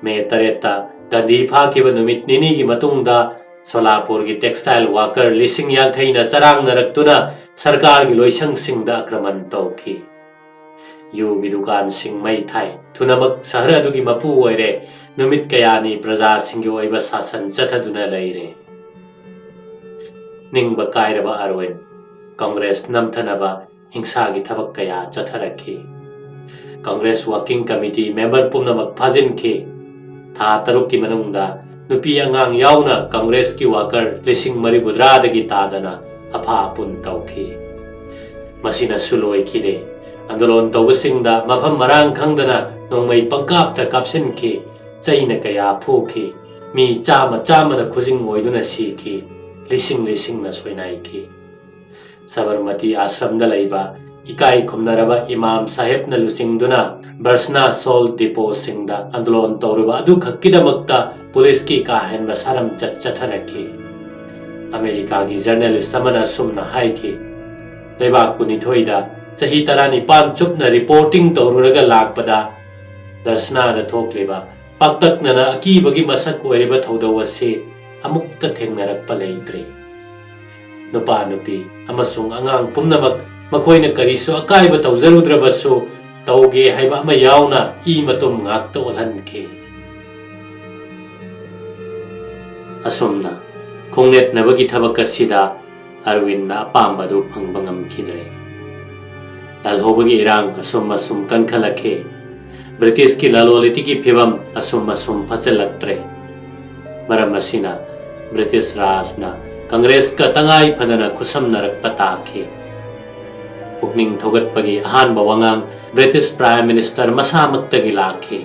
ꯃꯦ ꯇꯔꯦꯠꯇ ꯒꯥꯟꯙꯤ ꯐꯥꯈꯤꯕ ꯅꯨꯃꯤꯠ ꯅꯤꯅꯤꯒꯤ ꯃꯇꯨꯡꯗ ꯁꯣꯂꯥꯄꯨꯔꯒꯤ ꯇꯦꯛꯁꯇꯥꯏꯜ ꯋꯥꯀꯔ ꯂꯤꯁꯤꯡ ꯌꯥꯡꯈꯩꯅ ꯆꯔꯥꯡꯅꯔꯛꯇꯨꯅ ꯁꯔꯀꯥꯔꯒꯤ ꯂꯣꯏꯁꯪꯁꯤꯡꯗ ꯑꯥꯀ꯭ꯔꯃꯟ ꯇꯧꯈꯤ꯫ ꯌꯨꯒꯤ ꯗꯨꯀꯥꯟꯁꯤꯡ ꯃꯩ ꯊꯥꯏ꯫ ꯊꯨꯅꯃꯛ ꯁꯍꯔ ꯑꯗꯨꯒꯤ ꯃꯄꯨ ꯑꯣꯏꯔꯦ꯫ ꯅꯨꯃꯤꯠ ꯀꯌꯥꯅꯤ ꯄ꯭ꯔꯖꯥꯁꯤꯡꯒꯤ ꯑꯣꯏꯕ ꯁꯥꯁꯟ ꯆꯠꯊꯗꯨꯅ ꯂꯩꯔꯦ꯫ ꯅꯤꯡꯕ ꯀꯥꯏꯔꯕ ꯑꯔꯋꯤꯟ ꯀꯪꯒ꯭ꯔꯦꯁ ꯅꯝꯊꯅꯕ ꯍꯤꯡꯁꯥꯒꯤ ꯊꯕꯛ ꯀꯌꯥ ꯆꯠꯊꯔꯛꯈꯤ꯫ ꯀꯪꯒ꯭ꯔꯦꯁ ꯋꯥꯀꯤꯡ ꯀꯃꯤꯇꯤ ꯃꯦꯝꯕꯔ ꯄꯨꯝꯅꯃꯛ ꯐꯥꯖꯤꯟꯈꯤ꯫ ꯊꯥ ꯇꯔꯨꯛꯀꯤ ꯃꯅꯨꯡꯗ ꯅꯨꯄꯤ ꯑꯉꯥꯡ ꯌꯥꯎꯅ ꯀꯪꯒ꯭ꯔꯦꯁꯀꯤ ꯋꯥꯀꯔ ꯂꯤꯁꯤꯡ ꯃꯔꯤꯐꯨꯇꯔꯥꯗꯒꯤ ꯇꯥꯗꯅ ꯑꯐꯥ ꯑꯄꯨꯟ ꯇꯧꯈꯤ꯫ ꯃꯁꯤꯅꯁꯨ ꯂꯣꯏꯈꯤꯗꯦ꯫ ꯑꯟꯗꯣꯂꯣꯟ ꯇꯧꯕꯁꯤꯡꯗ ꯃꯐꯝ ꯃꯔꯥꯡ ꯈꯪꯗꯅ ꯅꯣꯡꯃꯩ ꯄꯪꯀꯥꯞꯇ ꯀꯥꯞꯁꯤꯟꯈꯤ꯫ ꯆꯩꯅ ꯀꯌꯥ ꯐꯨꯈꯤ꯫ ꯃꯤ ꯆꯥꯝꯃ ꯆꯥꯝꯃꯅ ꯈꯨꯖꯤꯡ ꯑꯣꯏꯗꯨꯅ ꯁꯤꯈꯤ꯫ ꯂꯤꯁꯤꯡ ꯂꯤꯁꯤꯡꯅ ꯁꯣꯏꯅꯥꯏꯈꯤ꯫ ꯁꯕꯔꯃꯇꯤ ꯑꯥꯁ꯭ꯔꯝꯗ ꯂꯩꯕ ꯏꯀꯥꯏ ꯈꯨꯝꯅꯔꯕ ꯏꯃꯥꯝ ꯁꯥꯍꯦꯕꯅ ꯂꯨꯆꯤꯡꯗꯨꯅ ꯕꯔꯁꯅꯥ ꯁꯣꯜ ꯗꯤꯄꯣꯁꯤꯡꯗ ꯑꯟꯗꯣꯂꯣꯟ ꯇꯧꯔꯤꯕ ꯑꯗꯨꯈꯛꯀꯤꯗꯃꯛꯇ ꯄꯨꯂꯤꯁꯀꯤ ꯀꯥ ꯍꯦꯟꯕ ꯁꯥꯔꯝꯆꯠ ꯆꯠꯊꯔꯛꯈꯤ꯫ ꯑꯃꯦꯔꯤꯀꯥꯒꯤ ꯖꯔꯅꯦꯂꯤꯁ ꯑꯃꯅ ꯑꯁꯨꯝꯅ ꯍꯥꯏꯈꯤ, ꯂꯩꯕꯥꯛ ꯀꯨꯟꯅꯤꯊꯣꯏꯗ ꯆꯍꯤ ꯇꯔꯥꯅꯤꯄꯥꯟ ꯆꯨꯞꯅ ꯔꯤꯄꯣꯔꯇꯤꯡ ꯇꯧꯔꯨꯔꯒ ꯂꯥꯛꯄꯗ ꯗꯔꯁꯅꯥꯗ ꯊꯣꯛꯂꯤꯕ ꯄꯥꯛꯇꯛꯅꯅ ꯑꯀꯤꯕꯒꯤ ꯃꯁꯛ ꯑꯣꯏꯔꯤꯕ ꯊꯧꯗꯧ ꯑꯁꯤ ꯑꯃꯨꯛꯇ ꯊꯦꯡꯅꯔꯛꯄ ꯂꯩꯇ꯭ꯔꯤ꯫ ꯅꯨꯄꯥ ꯅꯨꯄꯤ ꯑꯃꯁꯨꯡ ꯑꯉꯥꯡ ꯄꯨꯝꯅꯃꯛ ꯃꯈꯣꯏꯅ ꯀꯔꯤꯁꯨ ꯑꯀꯥꯏꯕ ꯇꯧꯖꯔꯨꯗ꯭ꯔꯕꯁꯨ ꯇꯧꯒꯦ ꯍꯥꯏꯕ ꯑꯃ ꯌꯥꯎꯅ ꯏ ꯃꯇꯨꯝ ꯉꯥꯛꯇ ꯑꯣꯜꯍꯟꯈꯤ꯫ ꯑꯁꯨꯝꯅ ꯈꯣꯡꯅꯦꯠꯅꯕꯒꯤ ꯊꯕꯛ ꯑꯁꯤꯗ ꯑꯔꯋꯤꯟꯅ ꯑꯄꯥꯝꯕꯗꯨ ꯐꯪꯕ ꯉꯝꯈꯤꯗ꯭ꯔꯦ꯫ ꯂꯥꯜꯍꯧꯕꯒꯤ ꯏꯔꯥꯡ ꯑꯁꯨꯝ ꯑꯁꯨꯝ ꯀꯟꯈꯠꯂꯛꯈꯤ꯫ ꯕ꯭ꯔꯤꯇꯤꯁꯀꯤ ꯂꯂꯣꯟ ꯏꯇꯤꯛꯀꯤ ꯐꯤꯕꯝ ꯑꯁꯨꯝ ꯑꯁꯨꯝ ꯐꯆꯜꯂꯛꯇ꯭ꯔꯦ꯫ ꯃꯔꯝ ꯑꯁꯤꯅ ꯕ꯭ꯔꯤꯇꯤꯁ ꯔꯥꯖꯅ ꯀꯪꯒ꯭ꯔꯦꯁꯀ ꯇꯉꯥꯏ ꯐꯗꯅ ꯈꯨꯠꯁꯝꯅꯔꯛꯄ ꯇꯥꯈꯤ꯫ ꯄꯨꯛꯅꯤꯡ ꯊꯧꯒꯠꯄꯒꯤ ꯑꯍꯥꯟꯕ ꯋꯥꯉꯥꯡ ꯕ꯭ꯔꯤꯇꯤꯁ ꯄ꯭ꯔꯥꯏꯝ ꯃꯤꯅꯤꯁꯇꯔ ꯃꯁꯥꯃꯛꯇꯒꯤ ꯂꯥꯛꯈꯤ꯫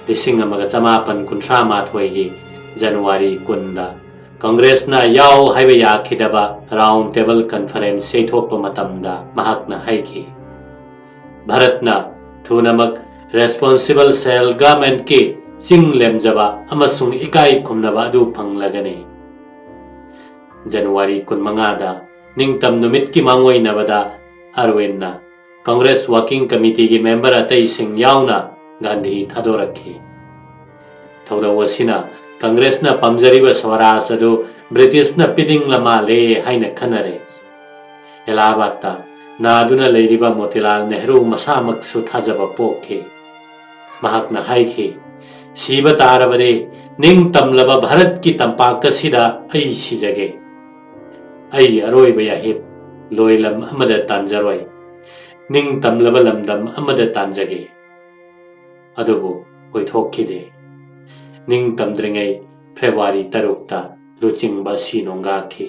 ꯂꯤꯁꯤꯡ ꯑꯃꯒ ꯆꯃꯥꯄꯟ ꯀꯨꯟꯊ꯭ꯔꯥ ꯃꯥꯊꯣꯏꯒꯤ ꯖꯅꯋꯥꯔꯤ ꯀꯨꯟꯗ ꯀꯪꯒ꯭ꯔꯦꯁꯅ ꯌꯥꯎ ꯍꯥꯏꯕ ꯌꯥꯈꯤꯗꯕ ꯔꯥꯎꯟ ꯇꯦꯕꯜ ꯀꯟꯐꯔꯦꯟꯁ ꯌꯩꯊꯣꯛꯄ ꯃꯇꯝꯗ ꯃꯍꯥꯛꯅ ꯍꯥꯏꯈꯤ, "ꯚꯥꯔꯠꯅ ꯊꯨꯅꯃꯛ ꯔꯦꯁꯄꯣꯟꯁꯤꯕꯜ ꯁꯦꯜ ꯒꯚꯔꯟꯃꯦꯟꯠꯀꯤ ꯆꯤꯡ ꯂꯦꯝꯖꯕ ꯑꯃꯁꯨꯡ ꯏꯀꯥꯏ ꯈꯨꯝꯅꯕ ꯑꯗꯨ ꯐꯪꯂꯒꯅꯤ"꯫ ꯖꯅꯋꯥꯔꯤ ꯀꯨꯟꯃꯉꯥꯗ ꯅꯤꯡꯇꯝ ꯅꯨꯃꯤꯠꯀꯤ ꯃꯥꯡꯑꯣꯏꯅꯕꯗ ꯑꯔꯋꯤꯟꯅ ꯀꯪꯒ꯭ꯔꯦꯁ ꯋꯥꯔꯀꯤꯡ ꯀꯃꯤꯇꯤꯒꯤ ꯃꯦꯝꯕꯔ ꯑꯇꯩꯁꯤꯡ ꯌꯥꯎꯅ ꯒꯥꯟꯙꯤ ꯊꯥꯗꯣꯔꯛꯈꯤ꯫ ꯊꯧꯗꯧ ꯑꯁꯤꯅ ꯀꯪꯒ꯭ꯔꯦꯁꯅ ꯄꯥꯝꯖꯔꯤꯕ ꯁ꯭ꯋꯔꯥꯖ ꯑꯗꯨ ꯕ꯭ꯔꯤꯇꯤꯁꯅ ꯄꯤꯅꯤꯡꯂ ꯃꯥꯜꯂꯦ ꯍꯥꯏꯅ ꯈꯟꯅꯔꯦ꯫ ꯑꯦꯂꯥꯍꯥꯕꯥꯗꯇ ꯅꯥꯗꯨꯅ ꯂꯩꯔꯤꯕ ꯃꯣꯇꯤꯂꯥꯜ ꯅꯦꯍꯔꯨ ꯃꯁꯥꯃꯛꯁꯨ ꯊꯥꯖꯕ ꯄꯣꯛꯈꯤ꯫ ꯃꯍꯥꯛꯅ ꯍꯥꯏꯈꯤ, "ꯁꯤꯕ ꯇꯥꯔꯕꯗꯤ ꯅꯤꯡꯇꯝꯂꯕ ꯚꯥꯔꯠꯀꯤ ꯇꯝꯄꯥꯛ ꯑꯁꯤꯗ ꯑꯩ ꯁꯤꯖꯒꯦ꯫ ꯑꯩꯒꯤ ꯑꯔꯣꯏꯕ ꯌꯥꯍꯤꯞ ꯂꯣꯏꯂꯝ ꯑꯃꯗ ꯇꯥꯟꯖꯔꯣꯏ, ꯅꯤꯡꯇꯝꯂꯕ ꯂꯝꯗꯝ ꯑꯃꯗ ꯇꯥꯟꯖꯒꯦ"꯫ ꯑꯗꯨꯕꯨ ꯑꯣꯏꯊꯣꯛꯈꯤꯗꯦ꯫ ꯅꯤꯡꯇꯝꯗ꯭ꯔꯤꯉꯩ ꯐꯦꯕ꯭ꯔꯨꯋꯥꯔꯤ ꯇꯔꯨꯛꯇ ꯂꯨꯆꯤꯡꯕ ꯑꯁꯤ ꯅꯣꯡꯒꯥꯈꯤ꯫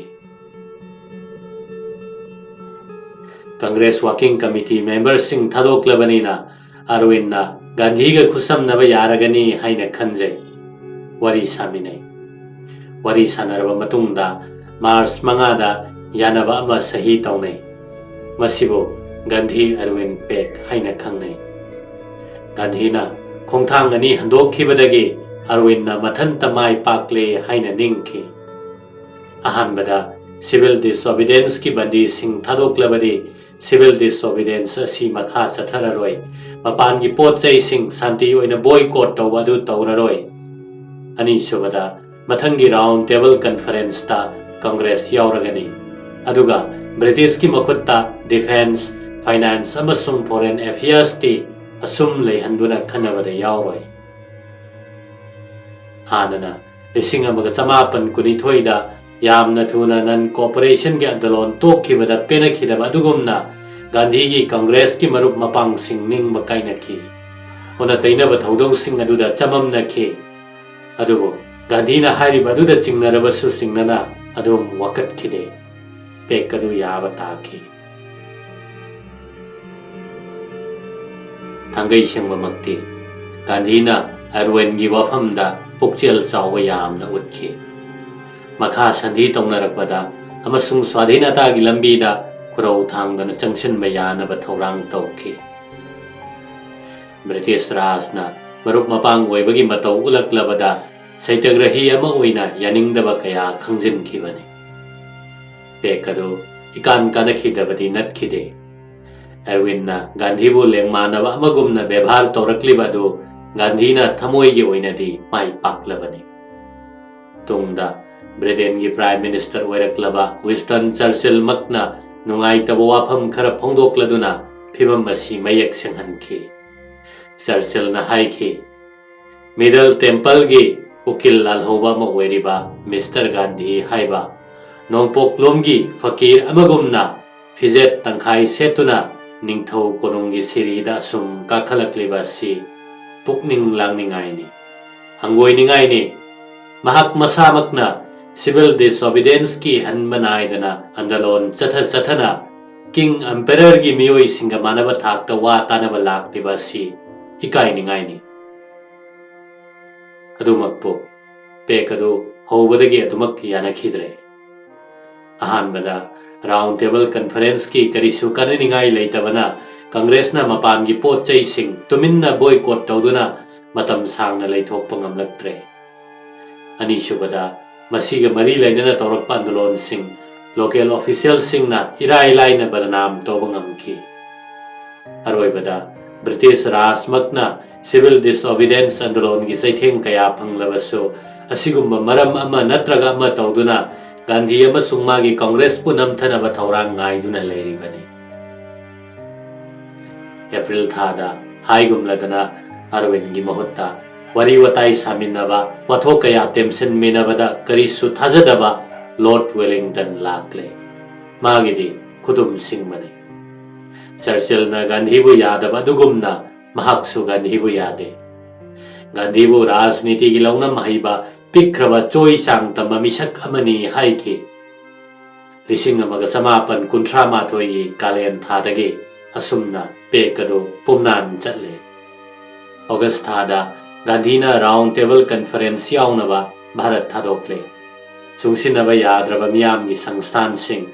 ꯀꯪꯒ꯭ꯔꯦꯁ ꯋꯥꯔꯀꯤꯡ ꯀꯃꯤꯇꯤ ꯃꯦꯝꯕꯔꯁꯤꯡ ꯊꯥꯗꯣꯛꯂꯕꯅꯤꯅ ꯑꯔꯋꯤꯟꯅ ꯒꯥꯟꯙꯤꯒ ꯈꯨꯠꯁꯝꯅꯕ ꯌꯥꯔꯒꯅꯤ ꯍꯥꯏꯅ ꯈꯟꯖꯩ꯫ ꯋꯥꯔꯤ ꯁꯥꯃꯤꯟꯅꯩ꯫ ꯋꯥꯔꯤ ꯁꯥꯟꯅꯔꯕ ꯃꯇꯨꯡꯗ ꯃꯥꯔꯆ ꯃꯉꯥꯗ ꯌꯥꯅꯕ ꯑꯃ ꯁꯍꯤ ꯇꯧꯅꯩ꯫ ꯃꯁꯤꯕꯨ ꯒꯥꯟꯙꯤ ꯑꯔꯋꯤꯟ ꯄꯦꯛ ꯍꯥꯏꯅ ꯈꯪꯅꯩ꯫ ꯒꯥꯟꯙꯤꯅ ꯈꯣꯡꯊꯥꯡ ꯑꯅꯤ ꯍꯟꯗꯣꯛꯈꯤꯕꯗꯒꯤ ꯑꯔꯋꯤꯟꯅ ꯃꯊꯟꯇ ꯃꯥꯏ ꯄꯥꯛꯂꯦ ꯍꯥꯏꯅ ꯅꯤꯡꯈꯤ꯫ ꯑꯍꯥꯟꯕꯗ, ꯁꯤꯚꯤꯜ ꯗꯤꯁꯑꯣꯕꯤꯗꯦꯟꯁꯀꯤ ꯕꯟꯗꯤꯁꯤꯡ ꯊꯥꯗꯣꯛꯂꯕꯗꯤ ꯁꯤꯚꯤꯜ ꯗꯤꯁꯑꯣꯕꯤꯗꯦꯟꯁ ꯑꯁꯤ ꯃꯈꯥ ꯆꯠꯊꯔꯔꯣꯏ꯫ ꯃꯄꯥꯟꯒꯤ ꯄꯣꯠ ꯆꯩꯁꯤꯡ ꯁꯥꯟꯇꯤ ꯑꯣꯏꯅ ꯕꯣꯏꯀꯣꯠ ꯇꯧꯕ ꯑꯗꯨ ꯇꯧꯔꯔꯣꯏ꯫ ꯑꯅꯤꯁꯨꯕꯗ, ꯃꯊꯪꯒꯤ ꯔꯥꯎꯟ ꯇꯦꯕꯜ ꯀꯟꯐꯔꯦꯟꯁꯇ ꯀꯪꯒ꯭ꯔꯦꯁ ꯌꯥꯎꯔꯒꯅꯤ꯫ ꯑꯗꯨꯒ ꯕ꯭ꯔꯤꯇꯤꯁꯀꯤ ꯃꯈꯨꯠꯇ ꯗꯤꯐꯦꯟꯁ, ꯐꯥꯏꯅꯥꯟꯁ ꯑꯃꯁꯨꯡ ꯐꯣꯔꯦꯟ ꯑꯦꯐꯤꯌꯔꯁꯇꯤ ꯑꯁꯨꯝ ꯂꯩꯍꯟꯗꯨꯅ ꯈꯟꯅꯕꯗ ꯌꯥꯎꯔꯣꯏ꯫ ꯍꯥꯟꯅꯅ ꯂꯤꯁꯤꯡ ꯑꯃꯒ ꯆꯃꯥꯄꯟ ꯀꯨꯟꯅꯤꯊꯣꯏꯗ ꯌꯥꯝꯅ ꯊꯨꯅ ꯅꯟ ꯀꯣꯑꯣꯄꯔꯦꯁꯟꯒꯤ ꯑꯟꯗꯣꯂꯣꯟ ꯇꯣꯛꯈꯤꯕꯗ ꯄꯦꯅꯈꯤꯗꯕ ꯑꯗꯨꯒꯨꯝꯅ ꯒꯥꯟꯙꯤꯒꯤ ꯀꯪꯒ꯭ꯔꯦꯁꯀꯤ ꯃꯔꯨꯞ ꯃꯄꯥꯡꯁꯤꯡ ꯅꯤꯡꯕ ꯀꯥꯏꯅꯈꯤ꯫ ꯑꯣꯟꯅ ꯇꯩꯅꯕ ꯊꯧꯗꯧꯁꯤꯡ ꯑꯗꯨꯗ ꯆꯃꯝꯅꯈꯤ꯫ ꯑꯗꯨꯕꯨ ꯒꯥꯟꯙꯤꯅ ꯍꯥꯏꯔꯤꯕ ꯑꯗꯨꯗ ꯆꯤꯡꯅꯔꯕꯁꯨ ꯆꯤꯡꯅꯅ ꯑꯗꯨꯝ ꯋꯥꯀꯠꯈꯤꯗꯦ꯫ ꯄꯦꯛ ꯑꯗꯨ ꯌꯥꯕ ꯇꯥꯈꯤ꯫ ꯊꯥꯡꯒꯩ ꯁꯦꯡꯕꯃꯛꯇꯤ ꯒꯥꯟꯙꯤꯅ ꯑꯔꯋꯤꯟꯒꯤ ꯋꯥꯐꯝꯗ ꯄꯨꯛꯆꯦꯜ ꯆꯥꯎꯕ ꯌꯥꯝꯅ ꯎꯠꯈꯤ꯫ ꯃꯈꯥ ꯁꯟꯙꯤ ꯇꯧꯅꯔꯛꯄꯗ ꯑꯃꯁꯨꯡ ꯁ꯭ꯋꯥꯙꯤꯅꯇꯥꯒꯤ ꯂꯝꯕꯤꯗ ꯈꯨꯔꯧ ꯊꯥꯡꯗꯅ ꯆꯪꯁꯤꯟꯕ ꯌꯥꯅꯕ ꯊꯧꯔꯥꯡ ꯇꯧꯈꯤ꯫ ꯕ꯭ꯔꯤꯇꯤꯁ ꯔꯥꯖꯅ ꯃꯔꯨꯞ ꯃꯄꯥꯡ ꯑꯣꯏꯕꯒꯤ ꯃꯇꯧ ꯎꯠꯂꯛꯂꯕꯗ ꯁꯩꯇꯒ꯭ꯔꯍꯤ ꯑꯃ ꯑꯣꯏꯅ ꯌꯥꯅꯤꯡꯗꯕ ꯀꯌꯥ ꯈꯪꯖꯤꯟꯈꯤꯕꯅꯤ꯫ ꯄꯦꯛ ꯑꯗꯨ ꯏꯀꯥꯟ ꯀꯥꯟꯅꯈꯤꯗꯕꯗꯤ ꯅꯠꯈꯤꯗꯦ꯫ ꯑꯦꯔꯋꯤꯟꯅ ꯒꯥꯟꯙꯤꯕꯨ ꯂꯦꯡꯃꯥꯟꯅꯕ ꯑꯃꯒꯨꯝꯅ ꯕꯦꯚꯥꯔ ꯇꯧꯔꯛꯂꯤꯕ ꯑꯗꯨ ꯒꯥꯟꯙꯤꯅ ꯊꯃꯣꯏꯒꯤ ꯑꯣꯏꯅꯗꯤ ꯃꯥꯏ ꯄꯥꯛꯂꯕꯅꯤ꯫ ꯇꯨꯡꯗ ꯕ꯭ꯔꯤꯇꯦꯟꯒꯤ ꯄ꯭ꯔꯥꯏꯝ ꯃꯤꯅꯤꯁꯇꯔ ꯑꯣꯏꯔꯛꯂꯕ ꯋꯤꯟꯁꯇꯟ ꯆꯔꯆꯤꯜꯃꯛꯅ ꯅꯨꯡꯉꯥꯏꯇꯕ ꯋꯥꯐꯝ ꯈꯔ ꯐꯣꯡꯗꯣꯛꯂꯗꯨꯅ ꯐꯤꯚꯝ ꯑꯁꯤ ꯃꯌꯦꯛ ꯁꯦꯡꯍꯟꯈꯤ꯫ ꯆꯔꯆꯤꯜꯅ ꯍꯥꯏꯈꯤ, "ꯃꯤꯗꯜ ꯇꯦꯝꯄꯜꯒꯤ ꯎꯀꯤꯜ ꯂꯥꯜꯍꯧꯕ ꯑꯃ ꯑꯣꯏꯔꯤꯕ ꯃꯤꯁꯇꯔ ꯒꯥꯟꯙꯤ ꯍꯥꯏꯕ ꯅꯣꯡꯄꯣꯛꯂꯣꯝꯒꯤ ꯐꯀꯤꯔ ꯑꯃꯒꯨꯝꯅ ꯐꯤꯖꯦꯠ ꯇꯪꯈꯥꯏ ꯁꯦꯠꯇꯨꯅ ꯅꯤꯡꯊꯧ ꯀꯣꯅꯨꯡꯒꯤ ꯁꯤꯔꯤꯗ ꯑꯁꯨꯝ ꯀꯥꯈꯠꯂꯛꯂꯤꯕ ꯑꯁꯤ ꯄꯨꯛꯅꯤꯡ ꯂꯥꯡꯅꯤꯡꯉꯥꯏꯅꯤ, ꯍꯪꯒꯣꯏꯅꯤꯡꯉꯥꯏꯅꯤ꯫ ꯃꯍꯥꯛ ꯃꯁꯥꯃꯛꯅ ꯁꯤꯚꯤꯜ ꯗꯤꯁꯑꯣꯕꯤꯗꯦꯟꯁꯀꯤ ꯍꯟꯕ ꯅꯥꯏꯗꯅ ꯑꯟꯗꯂꯣꯟ ꯆꯠꯊ ꯆꯠꯊꯅ ꯀꯤꯡ ꯑꯝꯄꯦꯔꯔꯒꯤ ꯃꯤꯑꯣꯏꯁꯤꯡꯒ ꯃꯥꯟꯅꯕ ꯊꯥꯛꯇ ꯋꯥ ꯇꯥꯅꯕ ꯂꯥꯛꯂꯤꯕ ꯑꯁꯤ ꯏꯀꯥꯏꯅꯤꯡꯉꯥꯏꯅꯤ꯫" ꯑꯗꯨꯃꯛꯄꯨ ꯄꯦꯛ ꯑꯗꯨ ꯍꯧꯕꯗꯒꯤ ꯑꯗꯨꯃꯛ ꯌꯥꯅꯈꯤꯗ꯭ꯔꯦ꯫ ꯑꯍꯥꯟꯕꯗ ꯔꯥꯎꯟ ꯇꯦꯕꯜ ꯀꯟꯐꯔꯦꯟꯁꯀꯤ ꯀꯔꯤꯁꯨ ꯀꯥꯟꯅꯅꯤꯡꯉꯥꯏ ꯂꯩꯇꯕꯅ ꯀꯪꯒ꯭ꯔꯦꯁꯅ ꯃꯄꯥꯟꯒꯤ ꯄꯣꯠ ꯆꯩꯁꯤꯡ ꯇꯨꯃꯤꯟꯅ ꯕꯣꯏꯀꯣꯠ ꯇꯧꯗꯨꯅ ꯃꯇꯝ ꯁꯥꯡꯅ ꯂꯩꯊꯣꯛꯄ ꯉꯝꯂꯛꯇ꯭ꯔꯦ꯫ ꯑꯅꯤꯁꯨꯕꯗ, ꯃꯁꯤꯒ ꯃꯔꯤ ꯂꯩꯅꯅ ꯇꯧꯔꯛꯄ ꯑꯟꯗꯣꯂꯣꯟꯁꯤꯡ ꯂꯣꯀꯦꯜ ꯑꯣꯐꯤꯁꯤꯌꯦꯜꯁꯤꯡꯅ ꯏꯔꯥꯏ ꯂꯥꯏꯅ ꯕꯗꯅꯥꯝ ꯇꯧꯕ ꯉꯝꯈꯤ꯫ ꯑꯔꯣꯏꯕꯗ, ꯕ꯭ꯔꯤꯇꯤꯁ ꯔꯥꯖꯃꯛꯅ ꯁꯤꯚꯤꯜ ꯗꯤꯁꯑꯣꯕꯤꯗꯦꯟꯁ ꯑꯟꯗꯣꯂꯣꯟꯒꯤ ꯆꯩꯊꯦꯡ ꯀꯌꯥ ꯐꯪꯂꯕꯁꯨ, ꯑꯁꯤꯒꯨꯝꯕ ꯃꯔꯝ ꯑꯃ ꯅꯠꯇ꯭ꯔꯒ ꯑꯃ ꯇꯧꯗꯨꯅ ꯒꯥꯟꯙꯤ ꯑꯃꯁꯨꯡ ꯃꯥꯒꯤ ꯀꯪꯒ꯭ꯔꯦꯁꯄꯨ ꯅꯝꯊꯅꯕ ꯊꯧꯔꯥꯡ ꯉꯥꯏꯗꯨꯅ ꯂꯩꯔꯤꯕꯅꯤ꯫ ꯑꯦꯄ꯭ꯔꯤꯜ ꯊꯥꯗ ꯍꯥꯏꯒꯨꯝꯂꯗꯅ ꯑꯔꯋꯤꯟꯒꯤ ꯃꯍꯨꯠꯇ ꯋꯥꯔꯤ ꯋꯥꯇꯥꯏ ꯁꯥꯃꯤꯟꯅꯕ, ꯋꯥꯊꯣꯛ ꯀꯌꯥ ꯇꯦꯝꯁꯤꯟꯃꯤꯟꯅꯕꯗ ꯀꯔꯤꯁꯨ ꯊꯥꯖꯗꯕ ꯂꯣꯔꯗ ꯋꯦꯂꯤꯡꯇꯟ ꯂꯥꯛꯂꯦ꯫ ꯃꯥꯒꯤꯗꯤ ꯈꯨꯗꯨꯝ ꯁꯤꯡꯕꯅꯤ꯫ ꯆꯔꯆꯤꯜꯅ ꯒꯥꯟꯙꯤꯕꯨ ꯌꯥꯗꯕ ꯑꯗꯨꯒꯨꯝꯅ ꯃꯍꯥꯛꯁꯨ ꯒꯥꯟꯙꯤꯕꯨ ꯌꯥꯗꯦ꯫ ꯒꯥꯟꯙꯤꯕꯨ ꯔꯥꯖꯅꯤꯇꯤꯒꯤ ꯂꯧꯅꯝ ꯍꯩꯕ ꯄꯤꯛꯈ꯭ꯔꯕ ꯆꯣꯏ ꯆꯥꯡ ꯇꯝꯕ ꯃꯤꯁꯛ ꯑꯃꯅꯤ ꯍꯥꯏꯈꯤ꯫ ꯂꯤꯁꯤꯡ ꯑꯃꯒ ꯆꯃꯥꯄꯟ ꯀꯨꯟꯊ꯭ꯔꯥ ꯃꯥꯊꯣꯏꯒꯤ ꯀꯥꯂꯦꯟ ꯊꯥꯗꯒꯤ ꯑꯁꯨꯝꯅ ꯄꯦꯛ ꯑꯗꯨ ꯄꯨꯝꯅꯥꯟ ꯆꯠꯂꯦ꯫ ꯑꯣꯒꯁ ꯊꯥꯗ ꯒꯥꯟꯙꯤꯅ ꯔꯥꯎꯟ ꯇꯦꯕꯜ ꯀꯟꯐꯔꯦꯟꯁ ꯌꯥꯎꯅꯕ ꯚꯥꯔꯠ ꯊꯥꯗꯣꯛꯂꯦ꯫ ꯆꯨꯡꯁꯤꯟꯅꯕ ꯌꯥꯗ꯭ꯔꯕ ꯃꯤꯌꯥꯝꯒꯤ ꯁꯪꯁꯊꯥꯟꯁꯤꯡ,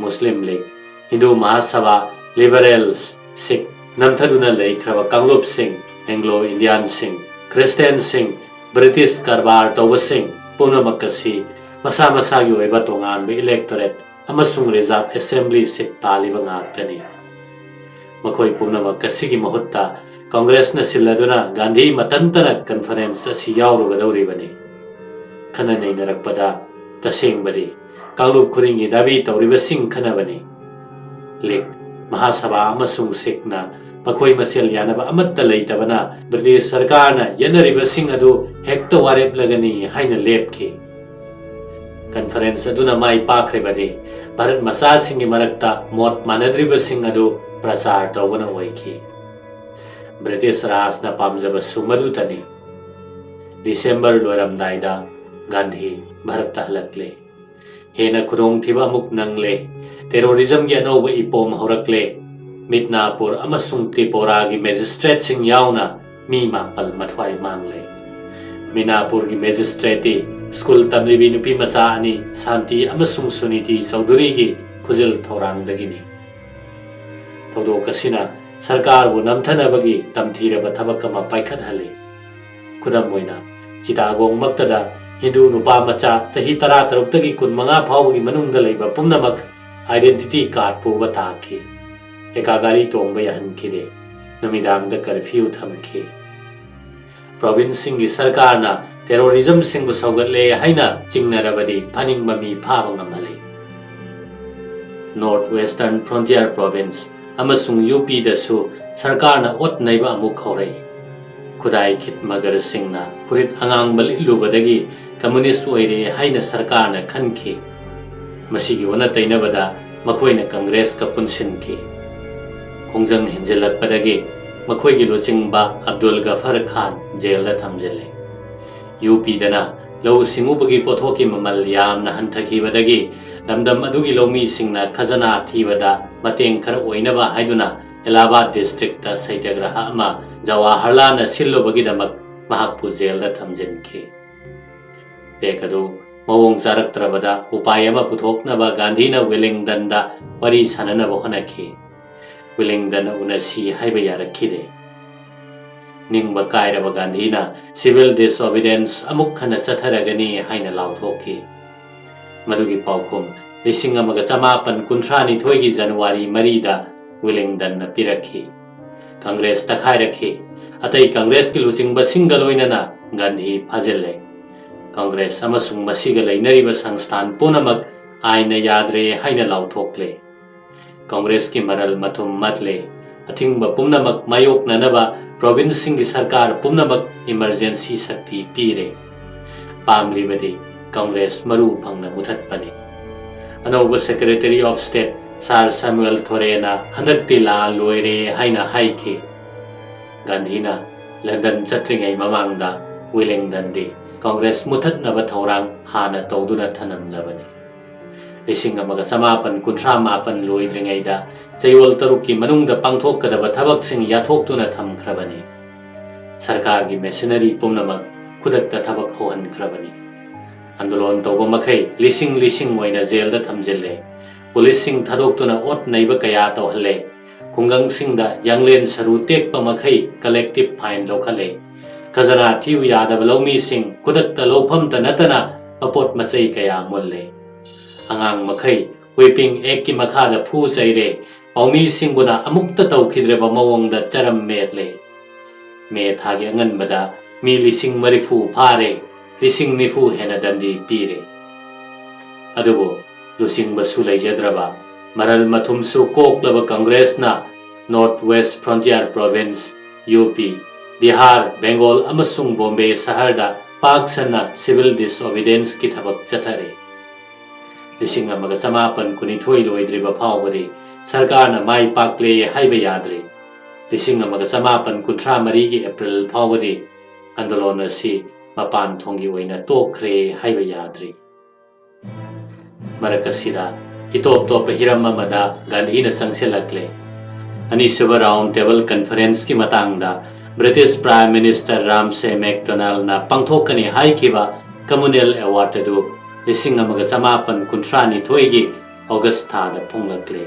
ꯃꯨꯁꯂꯤꯝ ꯂꯤꯒ, ꯍꯤꯟꯗꯨ ꯃꯍꯥꯁꯚꯥ, ꯂꯤꯕꯔꯦꯜꯁ, ꯁꯤꯈ, ꯅꯝꯊꯗꯨꯅ ꯂꯩꯈ꯭ꯔꯕ ꯀꯥꯡꯂꯨꯞꯁꯤꯡ, ꯑꯦꯡꯒ꯭ꯂꯣ ꯏꯟꯗꯤꯌꯥꯟꯁꯤꯡ, ꯈ꯭ꯔꯤꯁꯇꯤꯌꯥꯟꯁꯤꯡ, ꯕ꯭ꯔꯤꯇꯤꯁ ꯀꯔꯕꯥꯔ ꯇꯧꯕꯁꯤꯡ ꯄꯨꯝꯅꯃꯛ ꯑꯁꯤ ꯃꯁꯥ ꯃꯁꯥꯒꯤ ꯑꯣꯏꯕ ꯇꯣꯉꯥꯟꯕ ꯏꯂꯦꯛꯇꯣꯔꯦꯠ ꯑꯃꯁꯨꯡ ꯔꯤꯖꯥꯔꯚ ꯑꯦꯁꯦꯝꯕ꯭ꯂꯤ ꯁꯤꯠ ꯇꯥꯜꯂꯤꯕ ꯉꯥꯛꯇꯅꯤ꯫ ꯃꯈꯣꯏ ꯄꯨꯝꯅꯃꯛ ꯑꯁꯤꯒꯤ ꯃꯍꯨꯠꯇ ꯀꯪꯒ꯭ꯔꯦꯁꯅ ꯁꯤꯜꯂꯗꯨꯅ ꯒꯥꯟꯙꯤ ꯃꯊꯟꯇꯅ ꯀꯟꯐꯔꯦꯟꯁ ꯑꯁꯤ ꯌꯥꯎꯔꯨꯒꯗꯧꯔꯤꯕꯅꯤ꯫ ꯈꯟꯅ ꯅꯩꯅꯔꯛꯄꯗ ꯇꯁꯦꯡꯕꯗꯤ ꯀꯥꯡꯂꯨꯞ ꯈꯨꯗꯤꯡꯒꯤ ꯗꯥꯕꯤ ꯇꯧꯔꯤꯕꯁꯤꯡ ꯈꯟꯅꯕꯅꯤ꯫ ꯂꯤꯒ, ꯃꯍꯥꯁꯚꯥ ꯑꯃꯁꯨꯡ ꯁꯤꯈꯅ ꯃꯈꯣꯏ ꯃꯁꯦꯜ ꯌꯥꯅꯕ ꯑꯃꯠꯇ ꯂꯩꯇꯕꯅ ꯕ꯭ꯔꯤꯇꯤꯁ ꯁꯔꯀꯥꯔꯅ ꯌꯦꯠꯅꯔꯤꯕꯁꯤꯡ ꯑꯗꯨ ꯍꯦꯛꯇ ꯋꯥꯔꯦꯞꯂꯒꯅꯤ ꯍꯥꯏꯅ ꯂꯦꯞꯈꯤ꯫ ꯀꯟꯐꯔꯦꯟꯁ ꯑꯗꯨꯅ ꯃꯥꯏ ꯄꯥꯛꯈ꯭ꯔꯤꯕꯗꯤ ꯚꯥꯔꯠ ꯃꯆꯥꯁꯤꯡꯒꯤ ꯃꯔꯛꯇ ꯃꯣꯠ ꯃꯥꯟꯅꯗ꯭ꯔꯤꯕꯁꯤꯡ ꯑꯗꯨ ꯄ꯭ꯔꯆꯥꯔ ꯇꯧꯕꯅ ꯑꯣꯏꯈꯤ꯫ ꯕ꯭ꯔꯤꯇꯤꯁ ꯔꯥꯖꯅ ꯄꯥꯝꯖꯕꯁꯨ ꯃꯗꯨꯇꯅꯤ꯫ ꯗꯤꯁꯦꯝꯕꯔ ꯂꯣꯏꯔꯝꯗꯥꯏꯗ ꯒꯥꯟꯙꯤ ꯚꯥꯔꯠꯇ ꯍꯜꯂꯛꯂꯦ꯫ ꯍꯦꯟꯅ ꯈꯨꯗꯣꯡꯊꯤꯕ ꯑꯃꯨꯛ ꯅꯪꯂꯦ꯫ ꯇꯦꯔꯣꯔꯤꯖꯝꯒꯤ ꯑꯅꯧꯕ ꯏꯄꯣꯝ ꯍꯧꯔꯛꯂꯦ꯫ ꯃꯤꯗꯅꯥꯄꯨꯔ ꯑꯃꯁꯨꯡ ꯇ꯭ꯔꯤꯄꯨꯔꯥꯒꯤ ꯃꯦꯖꯤꯁꯇ꯭ꯔꯦꯠꯁꯤꯡ ꯌꯥꯎꯅ ꯃꯤ ꯃꯥꯄꯜ ꯃꯊ꯭ꯋꯥꯏ ꯃꯥꯡꯂꯦ꯫ ꯃꯤꯗꯅꯥꯄꯨꯔꯒꯤ ꯃꯦꯖꯤꯁꯇ꯭ꯔꯦꯠꯇꯤ ꯁ꯭ꯀꯨꯜ ꯇꯝꯂꯤꯕꯤ ꯅꯨꯄꯤ ꯃꯆꯥ ꯑꯅꯤ, ꯁꯥꯟꯇꯤ ꯑꯃꯁꯨꯡ ꯁꯨꯅꯤꯇꯤ ꯆꯧꯙꯨꯔꯤꯒꯤ ꯈꯨꯖꯤꯜ ꯊꯧꯔꯥꯡꯗꯒꯤꯅꯤ꯫ ꯊꯧꯗꯣꯛ ꯑꯁꯤꯅ ꯁꯔꯀꯥꯔꯕꯨ ꯅꯝꯊꯅꯕꯒꯤ ꯇꯝꯊꯤꯔꯕ ꯊꯕꯛ ꯑꯃ ꯄꯥꯏꯈꯠꯍꯜꯂꯤ꯫ ꯈꯨꯗꯝ ꯑꯣꯏꯅ, ꯆꯤꯇꯥꯒꯣꯡꯃꯛꯇꯗ ꯍꯤꯟꯗꯨ ꯅꯨꯄꯥ ꯃꯆꯥ ꯆꯍꯤ ꯇꯔꯥꯇꯔꯨꯛꯇꯒꯤ ꯀꯨꯟꯃꯉꯥ ꯐꯥꯎꯕꯒꯤ ꯃꯅꯨꯡꯗ ꯂꯩꯕ ꯄꯨꯝꯅꯃꯛ identity card ꯄꯨꯕ ꯇꯥꯈꯤ꯫ ꯑꯦꯀꯥ ꯒꯥꯔꯤ ꯇꯣꯡꯕ ꯌꯥꯍꯟꯈꯤꯗꯦ꯫ ꯅꯨꯃꯤꯗꯥꯡꯗ ꯀꯔꯐ꯭ꯌꯨ ꯊꯝꯈꯤ꯫ ꯄ꯭ꯔꯣꯚꯤꯟꯁꯁꯤꯡꯒꯤ ꯁꯔꯀꯥꯔꯅ ꯇꯦꯔꯣꯔꯤꯖꯝꯁꯤꯡꯕꯨ ꯁꯧꯒꯠꯂꯦ ꯍꯥꯏꯅ ꯆꯤꯡꯅꯔꯕꯗꯤ ꯐꯥꯅꯤꯡꯕ ꯃꯤ ꯐꯥꯕ ꯉꯝꯍꯜꯂꯤ꯫ ꯅꯣꯔꯠ ꯋꯦꯁꯇꯔꯟ ꯐ꯭ꯔꯣꯟꯇꯤꯌꯔ ꯄ꯭ꯔꯣꯚꯤꯟꯁ ꯑꯃꯁꯨꯡ ꯌꯨ ꯄꯤꯗꯁꯨ ꯁꯔꯀꯥꯔꯅ ꯑꯣꯠ ꯅꯩꯕ ꯑꯃꯨꯛ ꯍꯧꯔꯛꯏ꯫ ꯈꯨꯗꯥꯏ ꯈꯤꯠꯃꯒꯔꯁꯤꯡꯅ ꯐꯨꯔꯤꯠ ꯑꯉꯥꯡꯕ ꯂꯤꯠꯂꯨꯕꯗꯒꯤ ꯀꯝꯃꯨꯅꯤꯁ ꯑꯣꯏꯔꯦ ꯍꯥꯏꯅ ꯁꯔꯀꯥꯔꯅ ꯈꯟꯈꯤ꯫ ꯃꯁꯤꯒꯤ ꯑꯣꯟꯅ ꯇꯩꯅꯕꯗ ꯃꯈꯣꯏꯅ ꯀꯪꯒ꯭ꯔꯦꯁꯀ ꯄꯨꯟꯁꯤꯟꯈꯤ꯫ ꯈꯣꯡꯖꯪ ꯍꯦꯟꯖꯤꯜꯂꯛꯄꯗꯒꯤ ꯃꯈꯣꯏꯒꯤ ꯂꯨꯆꯤꯡꯕ ꯑꯕꯗꯨꯜ ꯒꯐꯔ ꯈꯥꯟ ꯖꯦꯜꯗ ꯊꯝꯖꯤꯜꯂꯤ꯫ ꯌꯨ ꯄꯤꯗꯅ ꯂꯧꯎ ꯁꯤꯡꯎꯕꯒꯤ ꯄꯣꯠꯊꯣꯛꯀꯤ ꯃꯃꯜ ꯌꯥꯝꯅ ꯍꯟꯊꯈꯤꯕꯗꯒꯤ ꯂꯝꯗꯝ ꯑꯗꯨꯒꯤ ꯂꯧꯃꯤꯁꯤꯡꯅ ꯈꯖꯅꯥ ꯊꯤꯕꯗ ꯃꯇꯦꯡ ꯈꯔ ꯑꯣꯏꯅꯕ ꯍꯥꯏꯗꯨꯅ ꯑꯦꯂꯥꯍꯥꯕꯥꯗ ꯗꯤꯁꯇ꯭ꯔꯤꯛꯇ ꯁꯩꯇ꯭ꯌꯒ꯭ꯔꯍ ꯑꯃ ꯖꯋꯥꯍꯔꯂꯥꯜꯅ ꯁꯤꯜꯂꯨꯕꯒꯤꯗꯃꯛ ꯃꯍꯥꯛꯄꯨ ꯖꯦꯜꯗ ꯊꯝꯖꯤꯟꯈꯤ꯫ ꯄꯦꯛ ꯑꯗꯨ ꯃꯑꯣꯡ ꯆꯥꯔꯛꯇ꯭ꯔꯕꯗ ꯎꯄꯥꯏ ꯑꯃ ꯄꯨꯊꯣꯛꯅꯕ ꯒꯥꯟꯙꯤꯅ ꯋꯤꯂꯤꯡꯗꯟꯗ ꯋꯥꯔꯤ ꯁꯥꯅꯅꯕ ꯍꯣꯠꯅꯈꯤ꯫ ꯋꯤꯂꯤꯡꯗꯟꯅ ꯎꯅꯁꯤ ꯍꯥꯏꯕ ꯌꯥꯔꯛꯈꯤꯗꯦ꯫ ꯅꯤꯡꯕ ꯀꯥꯏꯔꯕ ꯒꯥꯟꯙꯤꯅ civil disobedience ꯑꯃꯨꯛ ꯍꯟꯅ ꯆꯠꯊꯔꯒꯅꯤ ꯍꯥꯏꯅ ꯂꯥꯎꯊꯣꯛꯈꯤ꯫ ꯃꯗꯨꯒꯤ ꯄꯥꯎꯈꯨꯝ ꯂꯤꯁꯤꯡ ꯑꯃꯒ ꯆꯃꯥꯄꯟ ꯀꯨꯟꯊ꯭ꯔꯥ ꯅꯤꯊꯣꯏꯒꯤ ꯖꯅꯋꯥꯔꯤ ꯃꯔꯤꯗ ꯋꯤꯂꯤꯡꯗꯟꯅ ꯄꯤꯔꯛꯈꯤ꯫ ꯀꯪꯒ꯭ꯔꯦꯁ ꯇꯛꯈꯥꯏꯔꯛꯈꯤ꯫ ꯑꯇꯩ ꯀꯪꯒ꯭ꯔꯦꯁꯀꯤ ꯂꯨꯆꯤꯡꯕꯁꯤꯡꯒ ꯂꯣꯏꯅꯅ ꯒꯥꯟꯙꯤ ꯐꯥꯖꯤꯜꯂꯦ꯫ ꯀꯪꯒ꯭ꯔꯦꯁ ꯑꯃꯁꯨꯡ ꯃꯁꯤꯒ ꯂꯩꯅꯔꯤꯕ ꯁꯪꯁꯊꯥꯟ ꯄꯨꯝꯅꯃꯛ ꯑꯥꯏꯟꯅ ꯌꯥꯗ꯭ꯔꯦ ꯍꯥꯏꯅ ꯂꯥꯎꯊꯣꯛꯂꯦ꯫ ꯀꯪꯒ꯭ꯔꯦꯁꯀꯤ ꯃꯔꯜ ꯃꯊꯨꯝ ꯃꯠꯂꯦ꯫ ꯑꯊꯤꯡꯕ ꯄꯨꯝꯅꯃꯛ ꯃꯥꯌꯣꯛꯅꯅꯕ ꯄ꯭ꯔꯣꯚꯤꯟꯁꯁꯤꯡꯒꯤ ꯁꯔꯀꯥꯔ ꯄꯨꯝꯅꯃꯛ ꯏꯃꯔꯖꯦꯟꯁꯤ ꯁꯛꯇꯤ ꯄꯤꯔꯦ꯫ ꯄꯥꯝꯂꯤꯕꯗꯤ ꯀꯪꯒ꯭ꯔꯦꯁ ꯃꯔꯨ ꯐꯪꯅ ꯃꯨꯊꯠꯄꯅꯤ꯫ ꯑꯅꯧꯕ Secretary of State ꯁꯥꯔ ꯁꯥꯃꯨꯑꯦꯜ ꯊꯣꯔꯦꯅ ꯍꯟꯗꯛꯇꯤ ꯂꯥꯟ ꯂꯣꯏꯔꯦ ꯍꯥꯏꯅ ꯍꯥꯏꯈꯤ꯫ ꯒꯥꯟꯙꯤꯅ ꯂꯟꯗꯟ ꯆꯠꯇ꯭ꯔꯤꯉꯩ ꯃꯃꯥꯡꯗ ꯋꯤꯂꯤꯡꯗꯟꯗꯤ ꯀꯪꯒ꯭ꯔꯦꯁ ꯃꯨꯊꯠꯅꯕ ꯊꯧꯔꯥꯡ ꯍꯥꯟꯅ ꯇꯧꯗꯨꯅ ꯊꯅꯝꯂꯕꯅꯤ꯫ ꯂꯤꯁꯤꯡ ꯑꯃꯒ ꯆꯃꯥꯄꯟ ꯀꯨꯟꯊ꯭ꯔꯥ ꯃꯥꯄꯟ ꯂꯣꯏꯗ꯭ꯔꯤꯉꯩꯗ ꯆꯌꯣꯜ ꯇꯔꯨꯛꯀꯤ ꯃꯅꯨꯡꯗ ꯄꯥꯡꯊꯣꯛꯀꯗꯕ ꯊꯕꯛꯁꯤꯡ ꯌꯥꯊꯣꯛꯇꯨꯅ ꯊꯝꯈ꯭ꯔꯕꯅꯤ꯫ ꯁꯔꯀꯥꯔꯒꯤ machinery ꯄꯨꯝꯅꯃꯛ ꯈꯨꯗꯛꯇ ꯊꯕꯛ ꯍꯧꯍꯟꯈ꯭ꯔꯕꯅꯤ꯫ ꯑꯟꯗꯣꯂꯣꯟ ꯇꯧꯕ ꯃꯈꯩ ꯂꯤꯁꯤꯡ ꯂꯤꯁꯤꯡ ꯑꯣꯏꯅ ꯖꯦꯜꯗ ꯊꯝꯖꯤꯜꯂꯦ꯫ ꯄꯨꯂꯤꯁꯁꯤꯡ ꯊꯥꯗꯣꯛꯇꯨꯅ ꯑꯣꯠ ꯅꯩꯕ ꯀꯌꯥ ꯇꯧꯍꯜꯂꯦ꯫ ꯈꯨꯡꯒꯪꯁꯤꯡꯗ ꯌꯥꯡꯂꯦꯟ ꯁꯔꯨ ꯇꯦꯛꯄ ꯃꯈꯩ collective fine ꯂꯧꯈꯠꯂꯦ꯫ ꯈꯖꯅꯥ ꯊꯤꯌꯨ ꯌꯥꯗꯕ ꯂꯧꯃꯤꯁꯤꯡ ꯈꯨꯗꯛꯇ ꯂꯧꯐꯝꯇ ꯅꯠꯇꯅ ꯃꯄꯣꯠ ꯃꯆꯩ ꯀꯌꯥ ꯃꯨꯜꯂꯦ꯫ ꯑꯉꯥꯡ ꯃꯈꯩ Whipping Actꯀꯤ ꯃꯈꯥꯗ ꯐꯨ ꯆꯩꯔꯦ꯫ ꯄꯥꯎꯃꯤꯁꯤꯡꯕꯨꯅ ꯑꯃꯨꯛꯇ ꯇꯧꯈꯤꯗ꯭ꯔꯕ ꯃꯑꯣꯡꯗ ꯆꯔꯝ ꯃꯦꯠꯂꯦ꯫ ꯃꯦ ꯊꯥꯒꯤ ꯑꯉꯟꯕꯗ ꯃꯤ ꯂꯤꯁꯤꯡ ꯃꯔꯤꯐꯨ ꯐꯥꯔꯦ, ꯂꯤꯁꯤꯡ ꯅꯤꯐꯨ ꯍꯦꯟꯅ ꯗꯟꯗꯤ ꯄꯤꯔꯦ꯫ ꯑꯗꯨꯕꯨ ꯂꯨꯆꯤꯡꯕꯁꯨ ꯂꯩꯖꯗ꯭ꯔꯕ, ꯃꯔꯜ ꯃꯊꯨꯝꯁꯨ ꯀꯣꯛꯂꯕ ꯀꯪꯒ꯭ꯔꯦꯁꯅ North West Frontier Province, U P, Bihar, Bengal ꯑꯃꯁꯨꯡ ꯕꯣꯝꯕꯦ ꯁꯍꯔꯗ ꯄꯥꯛ ꯁꯟꯅ civil disobedienceꯀꯤ ꯊꯕꯛ ꯆꯠꯊꯔꯤ꯫ ꯂꯤꯁꯤꯡ ꯑꯃꯒ ꯆꯃꯥꯄꯟ ꯀꯨꯟꯅꯤꯊꯣꯏ ꯂꯣꯏꯗ꯭ꯔꯤꯕ ꯐꯥꯎꯕꯗꯤ ꯁꯔꯀꯥꯔꯅ ꯃꯥꯏ ꯄꯥꯛꯂꯦ ꯍꯥꯏꯕ ꯌꯥꯗ꯭ꯔꯤ꯫ ꯂꯤꯁꯤꯡ ꯑꯃꯒ ꯆꯃꯥꯄꯟ ꯀꯨꯟꯊ꯭ꯔꯥ ꯃꯔꯤꯒꯤ ꯑꯦꯄ꯭ꯔꯤꯜ ꯐꯥꯎꯕꯗꯤ ꯑꯟꯗꯣꯂꯣꯟ ꯑꯁꯤ ꯃꯄꯥꯟ ꯊꯣꯡꯒꯤ ꯑꯣꯏꯅ ꯇꯣꯛꯈ꯭ꯔꯦ ꯍꯥꯏꯕ ꯌꯥꯗ꯭ꯔꯤ꯫ ꯃꯔꯛ ꯑꯁꯤꯗ ꯏꯇꯣꯞ ꯇꯣꯞꯄ ꯍꯤꯔꯝ ꯑꯃꯗ ꯒꯥꯟꯙꯤꯅ ꯆꯪꯁꯤꯜꯂꯛꯂꯦ꯫ ꯑꯅꯤꯁꯨꯕ ꯔꯥꯎꯟ ꯇꯦꯕꯜ ꯀꯟꯐꯔꯦꯟꯁꯀꯤ ꯃꯇꯥꯡꯗ ꯕ꯭ꯔꯤꯇꯤꯁ ꯄ꯭ꯔꯥꯏꯝ ꯃꯤꯅꯤꯁꯇꯔ ꯔꯥꯝꯁꯦ ꯃꯦꯛꯗꯣꯅꯥꯜꯗꯅ ꯄꯥꯡꯊꯣꯛꯀꯅꯤ ꯍꯥꯏꯈꯤꯕ ꯀꯃꯨꯅꯦꯜ ꯑꯦꯋꯥꯔꯗ ꯑꯗꯨ ꯂꯤꯁꯤꯡ ꯑꯃꯒ ꯆꯃꯥꯄꯟ ꯀꯨꯟꯊ꯭ꯔꯥ ꯅꯤꯊꯣꯏꯒꯤ ꯑꯣꯒꯁ ꯊꯥꯗ ꯐꯣꯡꯂꯛꯂꯦ꯫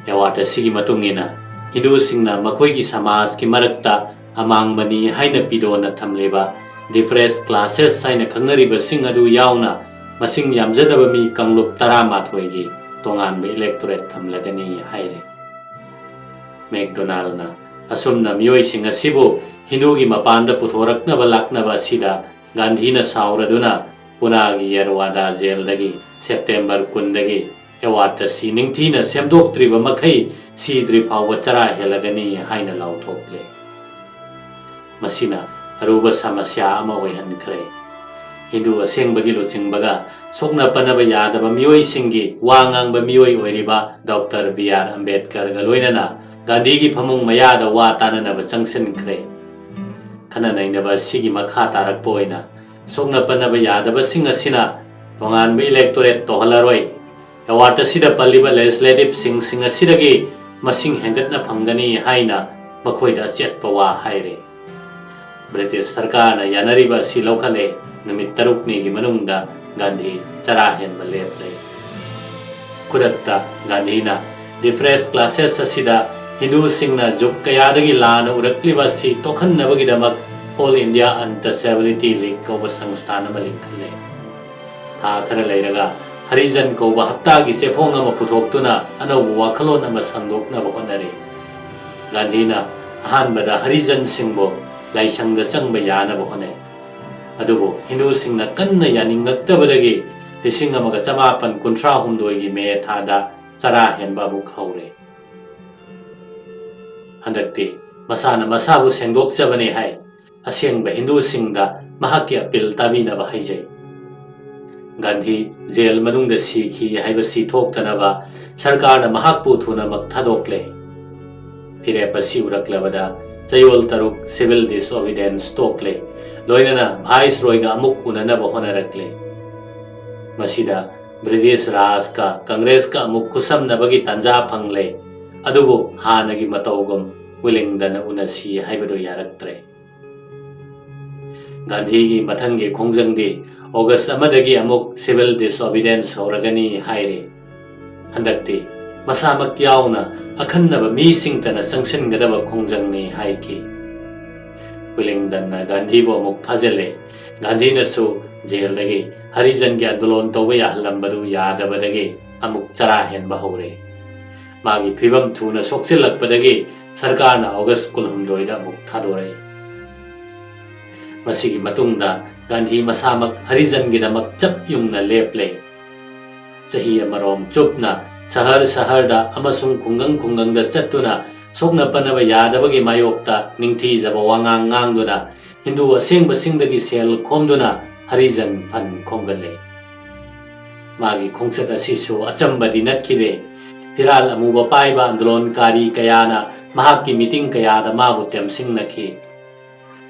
ꯑꯦꯋꯥꯔꯗ ꯑꯁꯤꯒꯤ ꯃꯇꯨꯡ ꯏꯟꯅ ꯍꯤꯟꯗꯨꯁꯤꯡꯅ ꯃꯈꯣꯏꯒꯤ ꯁꯃꯥꯖꯀꯤ ꯃꯔꯛꯇ ꯑꯃꯥꯡꯕꯅꯤ ꯍꯥꯏꯅ ꯄꯤꯗꯣꯅ ꯊꯝꯂꯤꯕ ꯗꯤꯄ꯭ꯔꯦꯁ ꯀ꯭ꯂꯥꯁꯦꯁ ꯍꯥꯏꯅ ꯈꯪꯅꯔꯤꯕꯁꯤꯡ ꯑꯗꯨ ꯌꯥꯎꯅ ꯃꯁꯤꯡ ꯌꯥꯝꯖꯗꯕ ꯃꯤ ꯀꯥꯡꯂꯨꯞ ꯇꯔꯥꯃꯥꯊꯣꯏꯒꯤ ꯇꯣꯉꯥꯟꯕ ꯏꯂꯦꯛꯇꯣꯔꯦꯠ ꯊꯝꯂꯒꯅꯤ ꯍꯥꯏꯔꯤ꯫ ꯃꯦꯛꯗꯣꯅꯥꯜꯗꯅ ꯑꯁꯨꯝꯅ ꯃꯤꯑꯣꯏꯁꯤꯡ ꯑꯁꯤꯕꯨ ꯍꯤꯟꯗꯨꯒꯤ ꯃꯄꯥꯟꯗ ꯄꯨꯊꯣꯔꯛꯅꯕ ꯂꯥꯛꯅꯕ ꯑꯁꯤꯗ ꯒꯥꯟꯙꯤꯅ ꯁꯥꯎꯔꯗꯨꯅ ꯄꯨꯅꯥꯒꯤ ꯌꯔꯋꯥꯗꯥ ꯖꯦꯜꯗꯒꯤ ꯁꯦꯞꯇꯦꯝꯕꯔ ꯀꯨꯟꯗꯒꯤ ꯑꯦꯋꯥꯔꯗ ꯑꯁꯤ ꯅꯤꯡꯊꯤꯅ ꯁꯦꯝꯗꯣꯛꯇ꯭ꯔꯤꯕ ꯃꯈꯩ ꯁꯤꯗ꯭ꯔꯤ ꯐꯥꯎꯕ ꯆꯔꯥ ꯍꯦꯜꯂꯒꯅꯤ ꯍꯥꯏꯅ ꯂꯥꯎꯊꯣꯛꯂꯦ꯫ ꯃꯁꯤꯅ ꯑꯔꯨꯕ ꯁꯃꯁ꯭ꯌꯥ ꯑꯃ ꯑꯣꯏꯍꯟꯈ꯭ꯔꯦ꯫ ꯍꯤꯟꯗꯨ ꯑꯁꯦꯡꯕꯒꯤ ꯂꯨꯆꯤꯡꯕꯒ ꯁꯣꯛꯅ ꯄꯟꯅꯕ ꯌꯥꯗꯕ ꯃꯤꯑꯣꯏꯁꯤꯡꯒꯤ ꯋꯥ ꯉꯥꯡꯕ ꯃꯤꯑꯣꯏ ꯑꯣꯏꯔꯤꯕ ꯗꯣꯛꯇꯔ ꯕꯤ ꯑꯥꯔ ꯑꯝꯕꯦꯗꯀꯔꯒ ꯂꯣꯏꯅꯅ ꯒꯥꯟꯙꯤꯒꯤ ꯐꯃꯨꯡ ꯃꯌꯥꯗ ꯋꯥ ꯇꯥꯅꯅꯕ ꯆꯪꯁꯤꯟꯈ꯭ꯔꯦ꯫ ꯈꯟꯅ ꯅꯩꯅꯕ ꯑꯁꯤꯒꯤ ꯃꯈꯥ ꯇꯥꯔꯛꯄ ꯑꯣꯏꯅ ꯁꯣꯛꯅ ꯄꯟꯅꯕ ꯌꯥꯗꯕꯁꯤꯡ ꯑꯁꯤꯅ ꯇꯣꯉꯥꯟꯕ ꯏꯂꯦꯛꯇꯣꯔꯦꯠ ꯇꯧꯍꯜꯂꯔꯣꯏ꯫ ꯑꯦꯋꯥꯔꯗ ꯑꯁꯤꯗ ꯄꯜꯂꯤꯕ ꯂꯦꯖꯤꯁꯂꯦꯇꯤꯚꯁꯤꯡꯁꯤꯡ ꯑꯁꯤꯗꯒꯤ ꯃꯁꯤꯡ ꯍꯦꯟꯒꯠꯅ ꯐꯪꯒꯅꯤ ꯍꯥꯏꯅ ꯃꯈꯣꯏꯗ ꯑꯆꯦꯠꯄ ꯋꯥ ꯍꯥꯏꯔꯦ꯫ ꯕ꯭ꯔꯤꯇꯤꯁ ꯁꯔꯀꯥꯔꯅ ꯌꯥꯅꯔꯤꯕ ꯑꯁꯤ ꯂꯧꯈꯠꯂꯦ꯫ ꯅꯨꯃꯤꯠ ꯇꯔꯨꯛꯅꯤꯒꯤ ꯃꯅꯨꯡꯗ ꯒꯥꯟꯙꯤ ꯆꯔꯥ ꯍꯦꯟꯕ ꯂꯦꯞꯂꯦ꯫ ꯈꯨꯗꯛꯇ ꯒꯥꯟꯙꯤꯅ ꯗꯤꯄ꯭ꯔꯦꯁ ꯀ꯭ꯂꯥꯁꯦꯁ ꯑꯁꯤꯗ ꯍꯤꯟꯗꯨꯁꯤꯡꯅ ꯖꯨꯒ ꯀꯌꯥꯗꯒꯤ ꯂꯥꯟꯅ ꯎꯔꯛꯂꯤꯕ ꯑꯁꯤ ꯇꯣꯛꯍꯟꯅꯕꯒꯤꯗꯃꯛ ꯑꯣꯜ ꯏꯟꯗꯤꯌꯥ ꯑꯟꯇꯁꯦꯕꯤꯂꯤꯇꯤ ꯂꯤꯒ ꯀꯧꯕ ꯁꯪꯁꯊꯥꯟ ꯑꯃ ꯂꯤꯡꯈꯠꯂꯦ꯫ ꯊꯥ ꯈꯔ ꯂꯩꯔꯒ ꯍꯔꯤꯖꯟ ꯀꯧꯕ ꯍꯞꯇꯥꯒꯤ ꯆꯦꯐꯣꯡ ꯑꯃ ꯄꯨꯊꯣꯛꯇꯨꯅ ꯑꯅꯧꯕ ꯋꯥꯈꯜꯂꯣꯟ ꯑꯃ ꯁꯟꯗꯣꯛꯅꯕ ꯍꯣꯠꯅꯔꯤ꯫ ꯒꯥꯟꯙꯤꯅ ꯑꯍꯥꯟꯕꯗ ꯍꯔꯤꯖꯟꯁꯤꯡꯕꯨ ꯂꯥꯏꯁꯪꯗ ꯆꯪꯕ ꯌꯥꯅꯕ ꯍꯣꯠꯅꯩ꯫ ꯑꯗꯨꯕꯨ ꯍꯤꯟꯗꯨꯁꯤꯡꯅ ꯀꯟꯅ ꯌꯥꯅꯤꯡꯂꯛꯇꯕꯗꯒꯤ ꯂꯤꯁꯤꯡ ꯑꯃꯒ ꯆꯃꯥꯄꯟ ꯀꯨꯟꯊ꯭ꯔꯥ ꯍꯨꯝꯗꯣꯏꯒꯤ ꯃꯦ ꯊꯥꯗ ꯆꯔꯥ ꯍꯦꯟꯕ ꯑꯃꯨꯛ ꯍꯧꯔꯦ꯫ ꯍꯟꯗꯛꯇꯤ ꯃꯁꯥꯅ ꯃꯁꯥꯕꯨ ꯁꯦꯡꯗꯣꯛꯆꯕꯅꯤ ꯍꯥꯏ꯫ ꯑꯁꯦꯡꯕ ꯍꯤꯟꯗꯨꯁꯤꯡꯗ ꯃꯍꯥꯛꯀꯤ ꯑꯄꯤꯜ ꯇꯥꯕꯤꯅꯕ ꯍꯥꯏꯖꯩ꯫ ꯒꯥꯟꯙꯤ ꯖꯦꯜ ꯃꯅꯨꯡꯗ ꯁꯤꯈꯤ ꯍꯥꯏꯕꯁꯤ ꯊꯣꯛꯇꯅꯕ ꯁꯔꯀꯥꯔꯅ ꯃꯍꯥꯛꯄꯨ ꯊꯨꯅꯃꯛ ꯊꯥꯗꯣꯛꯂꯦ꯫ ꯐꯤꯔꯦꯞ ꯑꯁꯤ ꯎꯔꯛꯂꯕꯗ ꯆꯌꯣꯜ ꯇꯔꯨꯛ civil disobedience ꯇꯣꯛꯂꯦ, ꯂꯣꯏꯅꯅ ꯚꯥꯏꯁꯔꯣꯏꯒ ꯑꯃꯨꯛ ꯎꯅꯅꯕ ꯍꯣꯠꯅꯔꯛꯂꯦ꯫ ꯃꯁꯤꯗ ꯕ꯭ꯔꯤꯇꯤꯁ ꯔꯥꯖꯀ ꯀꯪꯒ꯭ꯔꯦꯁꯀ ꯑꯃꯨꯛ ꯈꯨꯠꯁꯝꯅꯕꯒꯤ ꯇꯥꯟꯖꯥ ꯐꯪꯂꯦ꯫ ꯑꯗꯨꯕꯨ ꯍꯥꯟꯅꯒꯤ ꯃꯇꯧꯒꯨꯝ ꯋꯤꯂꯤꯡꯗꯟꯅ ꯎꯅꯁꯤ ꯍꯥꯏꯕꯗꯨ ꯌꯥꯔꯛꯇ꯭ꯔꯦ꯫ ꯒꯥꯟꯙꯤꯒꯤ ꯃꯊꯪꯒꯤ ꯈꯣꯡꯖꯪꯗꯤ ꯑꯣꯒꯁ ꯑꯃꯗꯒꯤ ꯑꯃꯨꯛ civil disobedience ꯍꯧꯔꯒꯅꯤ ꯍꯥꯏꯔꯤ꯫ ꯍꯟꯗꯛꯇꯤ ꯃꯁꯥꯃꯛ ꯌꯥꯎꯅ ꯑꯈꯟꯅꯕ ꯃꯤꯁꯤꯡꯇꯅ ꯆꯪꯁꯤꯟꯒꯗꯕ ꯈꯣꯡꯖꯪꯅꯤ ꯍꯥꯏꯈꯤ꯫ ꯋꯤꯂꯤꯡꯗꯟꯅ ꯒꯥꯟꯙꯤꯕꯨ ꯑꯃꯨꯛ ꯐꯥꯖꯤꯜꯂꯦ꯫ ꯒꯥꯟꯙꯤꯅꯁꯨ ꯖꯦꯜꯗꯒꯤ ꯍꯔꯤꯖꯟꯒꯤ ꯑꯟꯗꯣꯂꯣꯟ ꯇꯧꯕ ꯌꯥꯍꯜꯂꯝꯕꯗꯨ ꯌꯥꯗꯕꯗꯒꯤ ꯑꯃꯨꯛ ꯆꯔꯥ ꯍꯦꯟꯕ ꯍꯧꯔꯦ꯫ ꯃꯥꯒꯤ ꯐꯤꯕꯝ ꯊꯨꯅ ꯁꯣꯛꯆꯤꯜꯂꯛꯄꯗꯒꯤ ꯁꯔꯀꯥꯔꯅ ꯑꯣꯒꯁ ꯀꯨꯟꯍꯨꯝꯗꯣꯏꯗ ꯑꯃꯨꯛ ꯊꯥꯗꯣꯔꯛꯏ꯫ ꯃꯁꯤꯒꯤ ꯃꯇꯨꯡꯗ ꯒꯥꯟꯙꯤ ꯃꯁꯥꯃꯛ ꯍꯔꯤꯖꯟꯒꯤꯗꯃꯛ ꯆꯞ ꯌꯨꯡꯅ ꯂꯦꯞꯂꯦ꯫ ꯆꯍꯤ ꯑꯃꯔꯣꯝ ꯆꯨꯞꯅ ꯁꯍꯔ ꯁꯍꯔꯗ ꯑꯃꯁꯨꯡ ꯈꯨꯡꯒꯪ ꯈꯨꯡꯒꯪꯗ ꯆꯠꯇꯨꯅ ꯁꯣꯛꯅ ꯄꯟꯅꯕ ꯌꯥꯗꯕꯒꯤ ꯃꯥꯌꯣꯛꯇ ꯅꯤꯡꯊꯤꯖꯕ ꯋꯥꯉꯥꯡ ꯉꯥꯡꯗꯨꯅ ꯍꯤꯟꯗꯨ ꯑꯁꯦꯡꯕꯁꯤꯡꯗꯒꯤ ꯁꯦꯜ ꯈꯣꯝꯗꯨꯅ ꯍꯔꯤꯖꯟ ꯐꯟ ꯈꯣꯝꯒꯠꯂꯦ꯫ ꯃꯥꯒꯤ ꯈꯣꯡꯆꯠ ꯑꯁꯤꯁꯨ ꯑꯆꯝꯕꯗꯤ ꯅꯠꯈꯤꯗꯦ꯫ ꯐꯤꯔꯥꯜ ꯑꯃꯨꯕ ꯄꯥꯏꯕ ꯑꯟꯗꯣꯂꯣꯟꯀꯥꯔꯤ ꯀꯌꯥꯅ ꯃꯍꯥꯛꯀꯤ ꯃꯤꯇꯤꯡ ꯀꯌꯥꯗ ꯃꯥꯕꯨ ꯇꯦꯝꯁꯤꯡꯅꯈꯤ꯫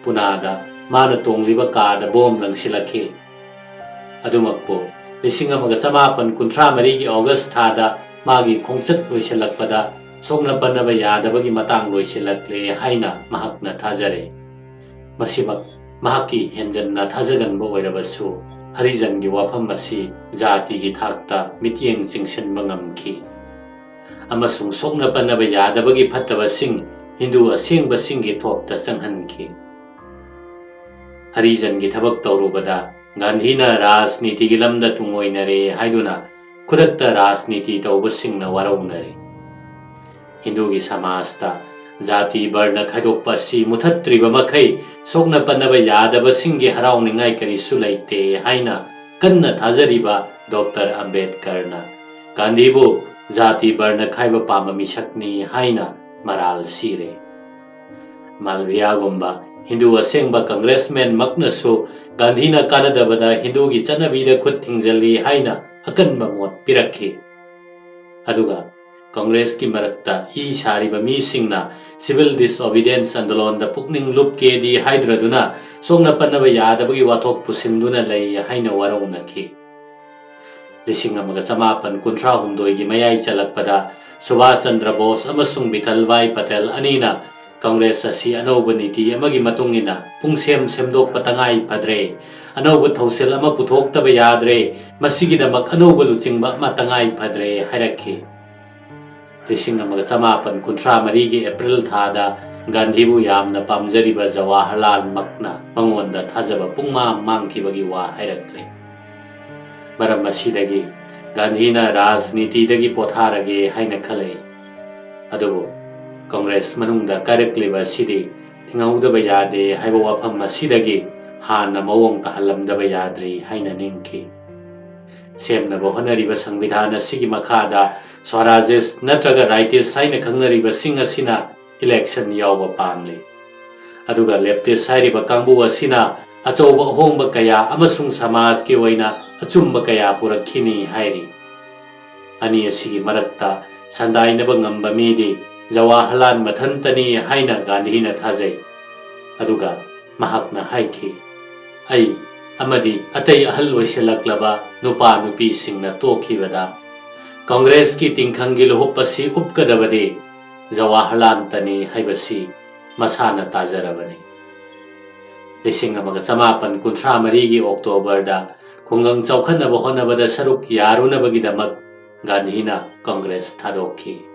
ꯄꯨꯅꯥꯗ ꯃꯥꯅ ꯇꯣꯡꯂꯤꯕ ꯀꯥꯔꯗ ꯕꯣꯝ ꯂꯪꯁꯤꯜꯂꯛꯈꯤ꯫ ꯑꯗꯨꯃꯛꯄꯨ ꯂꯤꯁꯤꯡ ꯑꯃꯒ ꯆꯃꯥꯄꯟ ꯀꯨꯟꯊ꯭ꯔꯥ ꯃꯔꯤꯒꯤ ꯑꯣꯒꯁ ꯊꯥꯗ ꯃꯥꯒꯤ ꯈꯣꯡꯆꯠ ꯂꯣꯏꯁꯤꯜꯂꯛꯄꯗ ꯁꯣꯛꯅ ꯄꯟꯅꯕ ꯌꯥꯗꯕꯒꯤ ꯃꯇꯥꯡ ꯂꯣꯏꯁꯤꯜꯂꯛꯂꯦ ꯍꯥꯏꯅ ꯃꯍꯥꯛꯅ ꯊꯥꯖꯔꯦ꯫ ꯃꯁꯤꯃꯛ ꯃꯍꯥꯛꯀꯤ ꯍꯦꯟꯖꯟꯅ ꯊꯥꯖꯒꯟꯕ ꯑꯣꯏꯔꯕꯁꯨ, ꯍꯔꯤꯖꯟꯒꯤ ꯋꯥꯐꯝ ꯑꯁꯤ ꯖꯥꯇꯤꯒꯤ ꯊꯥꯛꯇ ꯃꯤꯠꯌꯦꯡ ꯆꯤꯡꯁꯤꯟꯕ ꯉꯝꯈꯤ ꯑꯃꯁꯨꯡ ꯁꯣꯛꯅ ꯄꯟꯅꯕ ꯌꯥꯗꯕꯒꯤ ꯐꯠꯇꯕꯁꯤꯡ ꯍꯤꯟꯗꯨ ꯑꯁꯦꯡꯕꯁꯤꯡꯒꯤ ꯊꯣꯛꯇ ꯆꯪꯍꯟꯈꯤ꯫ ꯍꯔꯤꯖꯟꯒꯤ ꯊꯕꯛ ꯇꯧꯔꯨꯕꯗ ꯒꯥꯟꯙꯤꯅ ꯔꯥꯖꯅꯤꯇꯤꯒꯤ ꯂꯝꯗ ꯇꯨꯡꯑꯣꯏꯅꯔꯦ ꯍꯥꯏꯗꯨꯅ ꯈꯨꯗꯛꯇ ꯔꯥꯖꯅꯤꯇꯤ ꯇꯧꯕꯁꯤꯡꯅ ꯋꯥꯔꯧꯅꯔꯦ꯫ ꯍꯤꯟꯗꯨꯒꯤ ꯁꯃꯥꯖꯇ ꯖꯥꯇꯤ ꯕꯔꯅ ꯈꯥꯏꯗꯣꯛꯄ ꯑꯁꯤ ꯃꯨꯊꯠꯇ꯭ꯔꯤꯕ ꯃꯈꯩ ꯁꯣꯛꯅ ꯄꯟꯅꯕ ꯌꯥꯗꯕꯁꯤꯡꯒꯤ ꯍꯔꯥꯎꯅꯤꯡꯉꯥꯏ ꯀꯔꯤꯁꯨ ꯂꯩꯇꯦ ꯍꯥꯏꯅ ꯀꯟꯅ ꯊꯥꯖꯔꯤꯕ ꯗꯣꯛꯇꯔ ꯑꯝꯕꯦꯗꯀꯔꯅ ꯒꯥꯟꯙꯤꯕꯨ ꯖꯥꯇꯤ ꯕꯔꯅ ꯈꯥꯏꯕ ꯄꯥꯝꯕ ꯃꯤꯁꯛꯅꯤ ꯍꯥꯏꯅ ꯃꯔꯥꯜ ꯁꯤꯔꯦ꯫ ꯃꯥꯜꯚꯤꯌꯥꯒꯨꯝꯕ ꯍꯤꯟꯗꯨ ꯑꯁꯦꯡꯕ ꯀꯪꯒ꯭ꯔꯦꯁꯃꯦꯟ ꯃꯛꯅꯁꯨ ꯒꯥꯟꯙꯤꯅ ꯀꯥꯟꯅꯗꯕꯗ ꯍꯤꯟꯗꯨꯒꯤ ꯆꯠꯅꯕꯤꯗ ꯈꯨꯠ ꯊꯤꯡꯖꯤꯜꯂꯤ ꯍꯥꯏꯅ ꯑꯀꯟꯕ ꯃꯣꯠ ꯄꯤꯔꯛꯈꯤ꯫ ꯑꯗꯨꯒ ꯀꯪꯒ꯭ꯔꯦꯁꯀꯤ ꯃꯔꯛꯇ ꯏ ꯁꯥꯔꯤꯕ ꯃꯤꯁꯤꯡꯅ civil disobedience ꯑꯟꯗꯣꯂꯣꯟꯗ ꯄꯨꯛꯅꯤꯡ ꯂꯨꯞꯀꯦꯗꯤ ꯍꯥꯏꯗ꯭ꯔꯗꯨꯅ ꯁꯣꯛꯅ ꯄꯟꯅꯕ ꯌꯥꯗꯕꯒꯤ ꯋꯥꯊꯣꯛ ꯄꯨꯁꯤꯟꯗꯨꯅ ꯂꯩ ꯍꯥꯏꯅ ꯋꯥꯔꯧꯅꯈꯤ꯫ ꯂꯤꯁꯤꯡ ꯑꯃꯒ ꯆꯃꯥꯄꯟ ꯀꯨꯟꯊ꯭ꯔꯥ ꯍꯨꯝꯗꯣꯏꯒꯤ ꯃꯌꯥꯏ ꯆꯜꯂꯛꯄꯗ ꯁꯨꯚꯥꯁ ꯆꯟꯗ꯭ꯔ ꯕꯣꯁ ꯑꯃꯁꯨꯡ ꯕꯤꯊꯜ ꯚꯥꯏ ꯄꯇꯦꯜ ꯑꯅꯤꯅ ꯀꯪꯒ꯭ꯔꯦꯁ ꯑꯁꯤ ꯑꯅꯧꯕ ꯅꯤꯇꯤ ꯑꯃꯒꯤ ꯃꯇꯨꯡ ꯏꯟꯅ ꯄꯨꯡꯁꯦꯝ ꯁꯦꯝꯗꯣꯛꯄ ꯇꯉꯥꯏ ꯐꯗ꯭ꯔꯦ, ꯑꯅꯧꯕ ꯊꯧꯁꯤꯜ ꯑꯃ ꯄꯨꯊꯣꯛꯇꯕ ꯌꯥꯗ꯭ꯔꯦ, ꯃꯁꯤꯒꯤꯗꯃꯛ ꯑꯅꯧꯕ ꯂꯨꯆꯤꯡꯕ ꯑꯃ ꯇꯉꯥꯏ ꯐꯗ꯭ꯔꯦ ꯍꯥꯏꯔꯛꯈꯤ꯫ ꯂꯤꯁꯤꯡ ꯑꯃꯒ ꯆꯃꯥꯄꯟ ꯀꯨꯟꯊ꯭ꯔꯥ ꯃꯔꯤꯒꯤ ꯑꯦꯄ꯭ꯔꯤꯜ ꯊꯥꯗ ꯒꯥꯟꯙꯤꯕꯨ ꯌꯥꯝꯅ ꯄꯥꯝꯖꯔꯤꯕ ꯖꯋꯥꯍꯔꯂꯥꯜꯃꯛꯅ ꯃꯉꯣꯟꯗ ꯊꯥꯖꯕ ꯄꯨꯡꯃꯥꯡ ꯃꯥꯡꯈꯤꯕꯒꯤ ꯋꯥ ꯍꯥꯏꯔꯛꯂꯦ꯫ ꯃꯔꯝ ꯑꯁꯤꯗꯒꯤ ꯒꯥꯟꯙꯤꯅ ꯔꯥꯖꯅꯤꯇꯤꯗꯒꯤ ꯄꯣꯊꯥꯔꯒꯦ ꯍꯥꯏꯅ ꯈꯜꯂꯛꯏ꯫ ꯑꯗꯨꯕꯨ ꯀꯪꯒ꯭ꯔꯦꯁ ꯃꯅꯨꯡꯗ ꯀꯥꯏꯔꯛꯂꯤꯕ ꯑꯁꯤꯗꯤ ꯊꯤꯡꯍꯧꯗꯕ ꯌꯥꯗꯦ ꯍꯥꯏꯕ ꯋꯥꯐꯝ ꯑꯁꯤꯗꯒꯤ ꯍꯥꯟꯅ ꯃꯑꯣꯡ ꯇꯥꯍꯜꯂꯝꯗꯕ ꯌꯥꯗ꯭ꯔꯤ ꯍꯥꯏꯅ ꯅꯤꯡꯈꯤ꯫ ꯁꯦꯝꯅꯕ ꯍꯣꯠꯅꯔꯤꯕ ꯁꯪꯕꯤꯙꯥꯟ ꯑꯁꯤꯒꯤ ꯃꯈꯥꯗ ꯁ꯭ꯋꯥꯔꯥꯖꯤꯁ ꯅꯠꯇ꯭ꯔꯒ ꯔꯥꯏꯇꯤꯁ ꯍꯥꯏꯅ ꯈꯪꯅꯔꯤꯕꯁꯤꯡ ꯑꯁꯤꯅ ꯏꯂꯦꯛꯁꯟ ꯌꯥꯎꯕ ꯄꯥꯝꯂꯤ꯫ ꯑꯗꯨꯒ ꯂꯦꯞꯇꯤꯁ ꯍꯥꯏꯔꯤꯕ ꯀꯥꯡꯕꯨ ꯑꯁꯤꯅ ꯑꯆꯧꯕ ꯑꯍꯣꯡꯕ ꯀꯌꯥ ꯑꯃꯁꯨꯡ ꯁꯃꯥꯖꯀꯤ ꯑꯣꯏꯅ ꯑꯆꯨꯝꯕ ꯀꯌꯥ ꯄꯨꯔꯛꯈꯤꯅꯤ ꯍꯥꯏꯔꯤ꯫ ꯑꯅꯤ ꯑꯁꯤꯒꯤ ꯃꯔꯛꯇ ꯁꯟꯗꯥꯏꯅꯕ ꯉꯝꯕ ꯃꯤꯗꯤ ꯖꯋꯥꯍꯔꯂꯥꯜ ꯃꯊꯟꯇꯅꯤ ꯍꯥꯏꯅ ꯒꯥꯟꯙꯤꯅ ꯊꯥꯖꯩ꯫ ꯑꯗꯨꯒ ꯃꯍꯥꯛꯅ ꯍꯥꯏꯈꯤ, "ꯑꯩ ꯑꯃꯗꯤ ꯑꯇꯩ ꯑꯍꯜ ꯑꯣꯏꯁꯤꯜꯂꯛꯂꯕ ꯅꯨꯄꯥ ꯅꯨꯄꯤꯁꯤꯡꯅ ꯇꯣꯛꯈꯤꯕꯗ ꯀꯪꯒ꯭ꯔꯦꯁꯀꯤ ꯇꯤꯡꯈꯪꯒꯤ ꯂꯨꯍꯨꯞ ꯑꯁꯤ ꯎꯞꯀꯗꯕꯗꯤ ꯖꯋꯥꯍꯔꯂꯥꯜꯇꯅꯤ ꯍꯥꯏꯕꯁꯤ ꯃꯁꯥꯅ ꯇꯥꯖꯔꯕꯅꯤ"꯫ ꯂꯤꯁꯤꯡ ꯑꯃꯒ ꯆꯃꯥꯄꯟ ꯀꯨꯟꯊ꯭ꯔꯥ ꯃꯔꯤꯒꯤ ꯑꯣꯛꯇꯣꯕꯔꯗ ꯈꯨꯡꯒꯪ ꯆꯥꯎꯈꯠꯅꯕ ꯍꯣꯠꯅꯕꯗ ꯁꯔꯨꯛ ꯌꯥꯔꯨꯅꯕꯒꯤꯗꯃꯛ ꯒꯥꯟꯙꯤꯅ ꯀꯪꯒ꯭ꯔꯦꯁ ꯊꯥꯗꯣꯛꯈꯤ꯫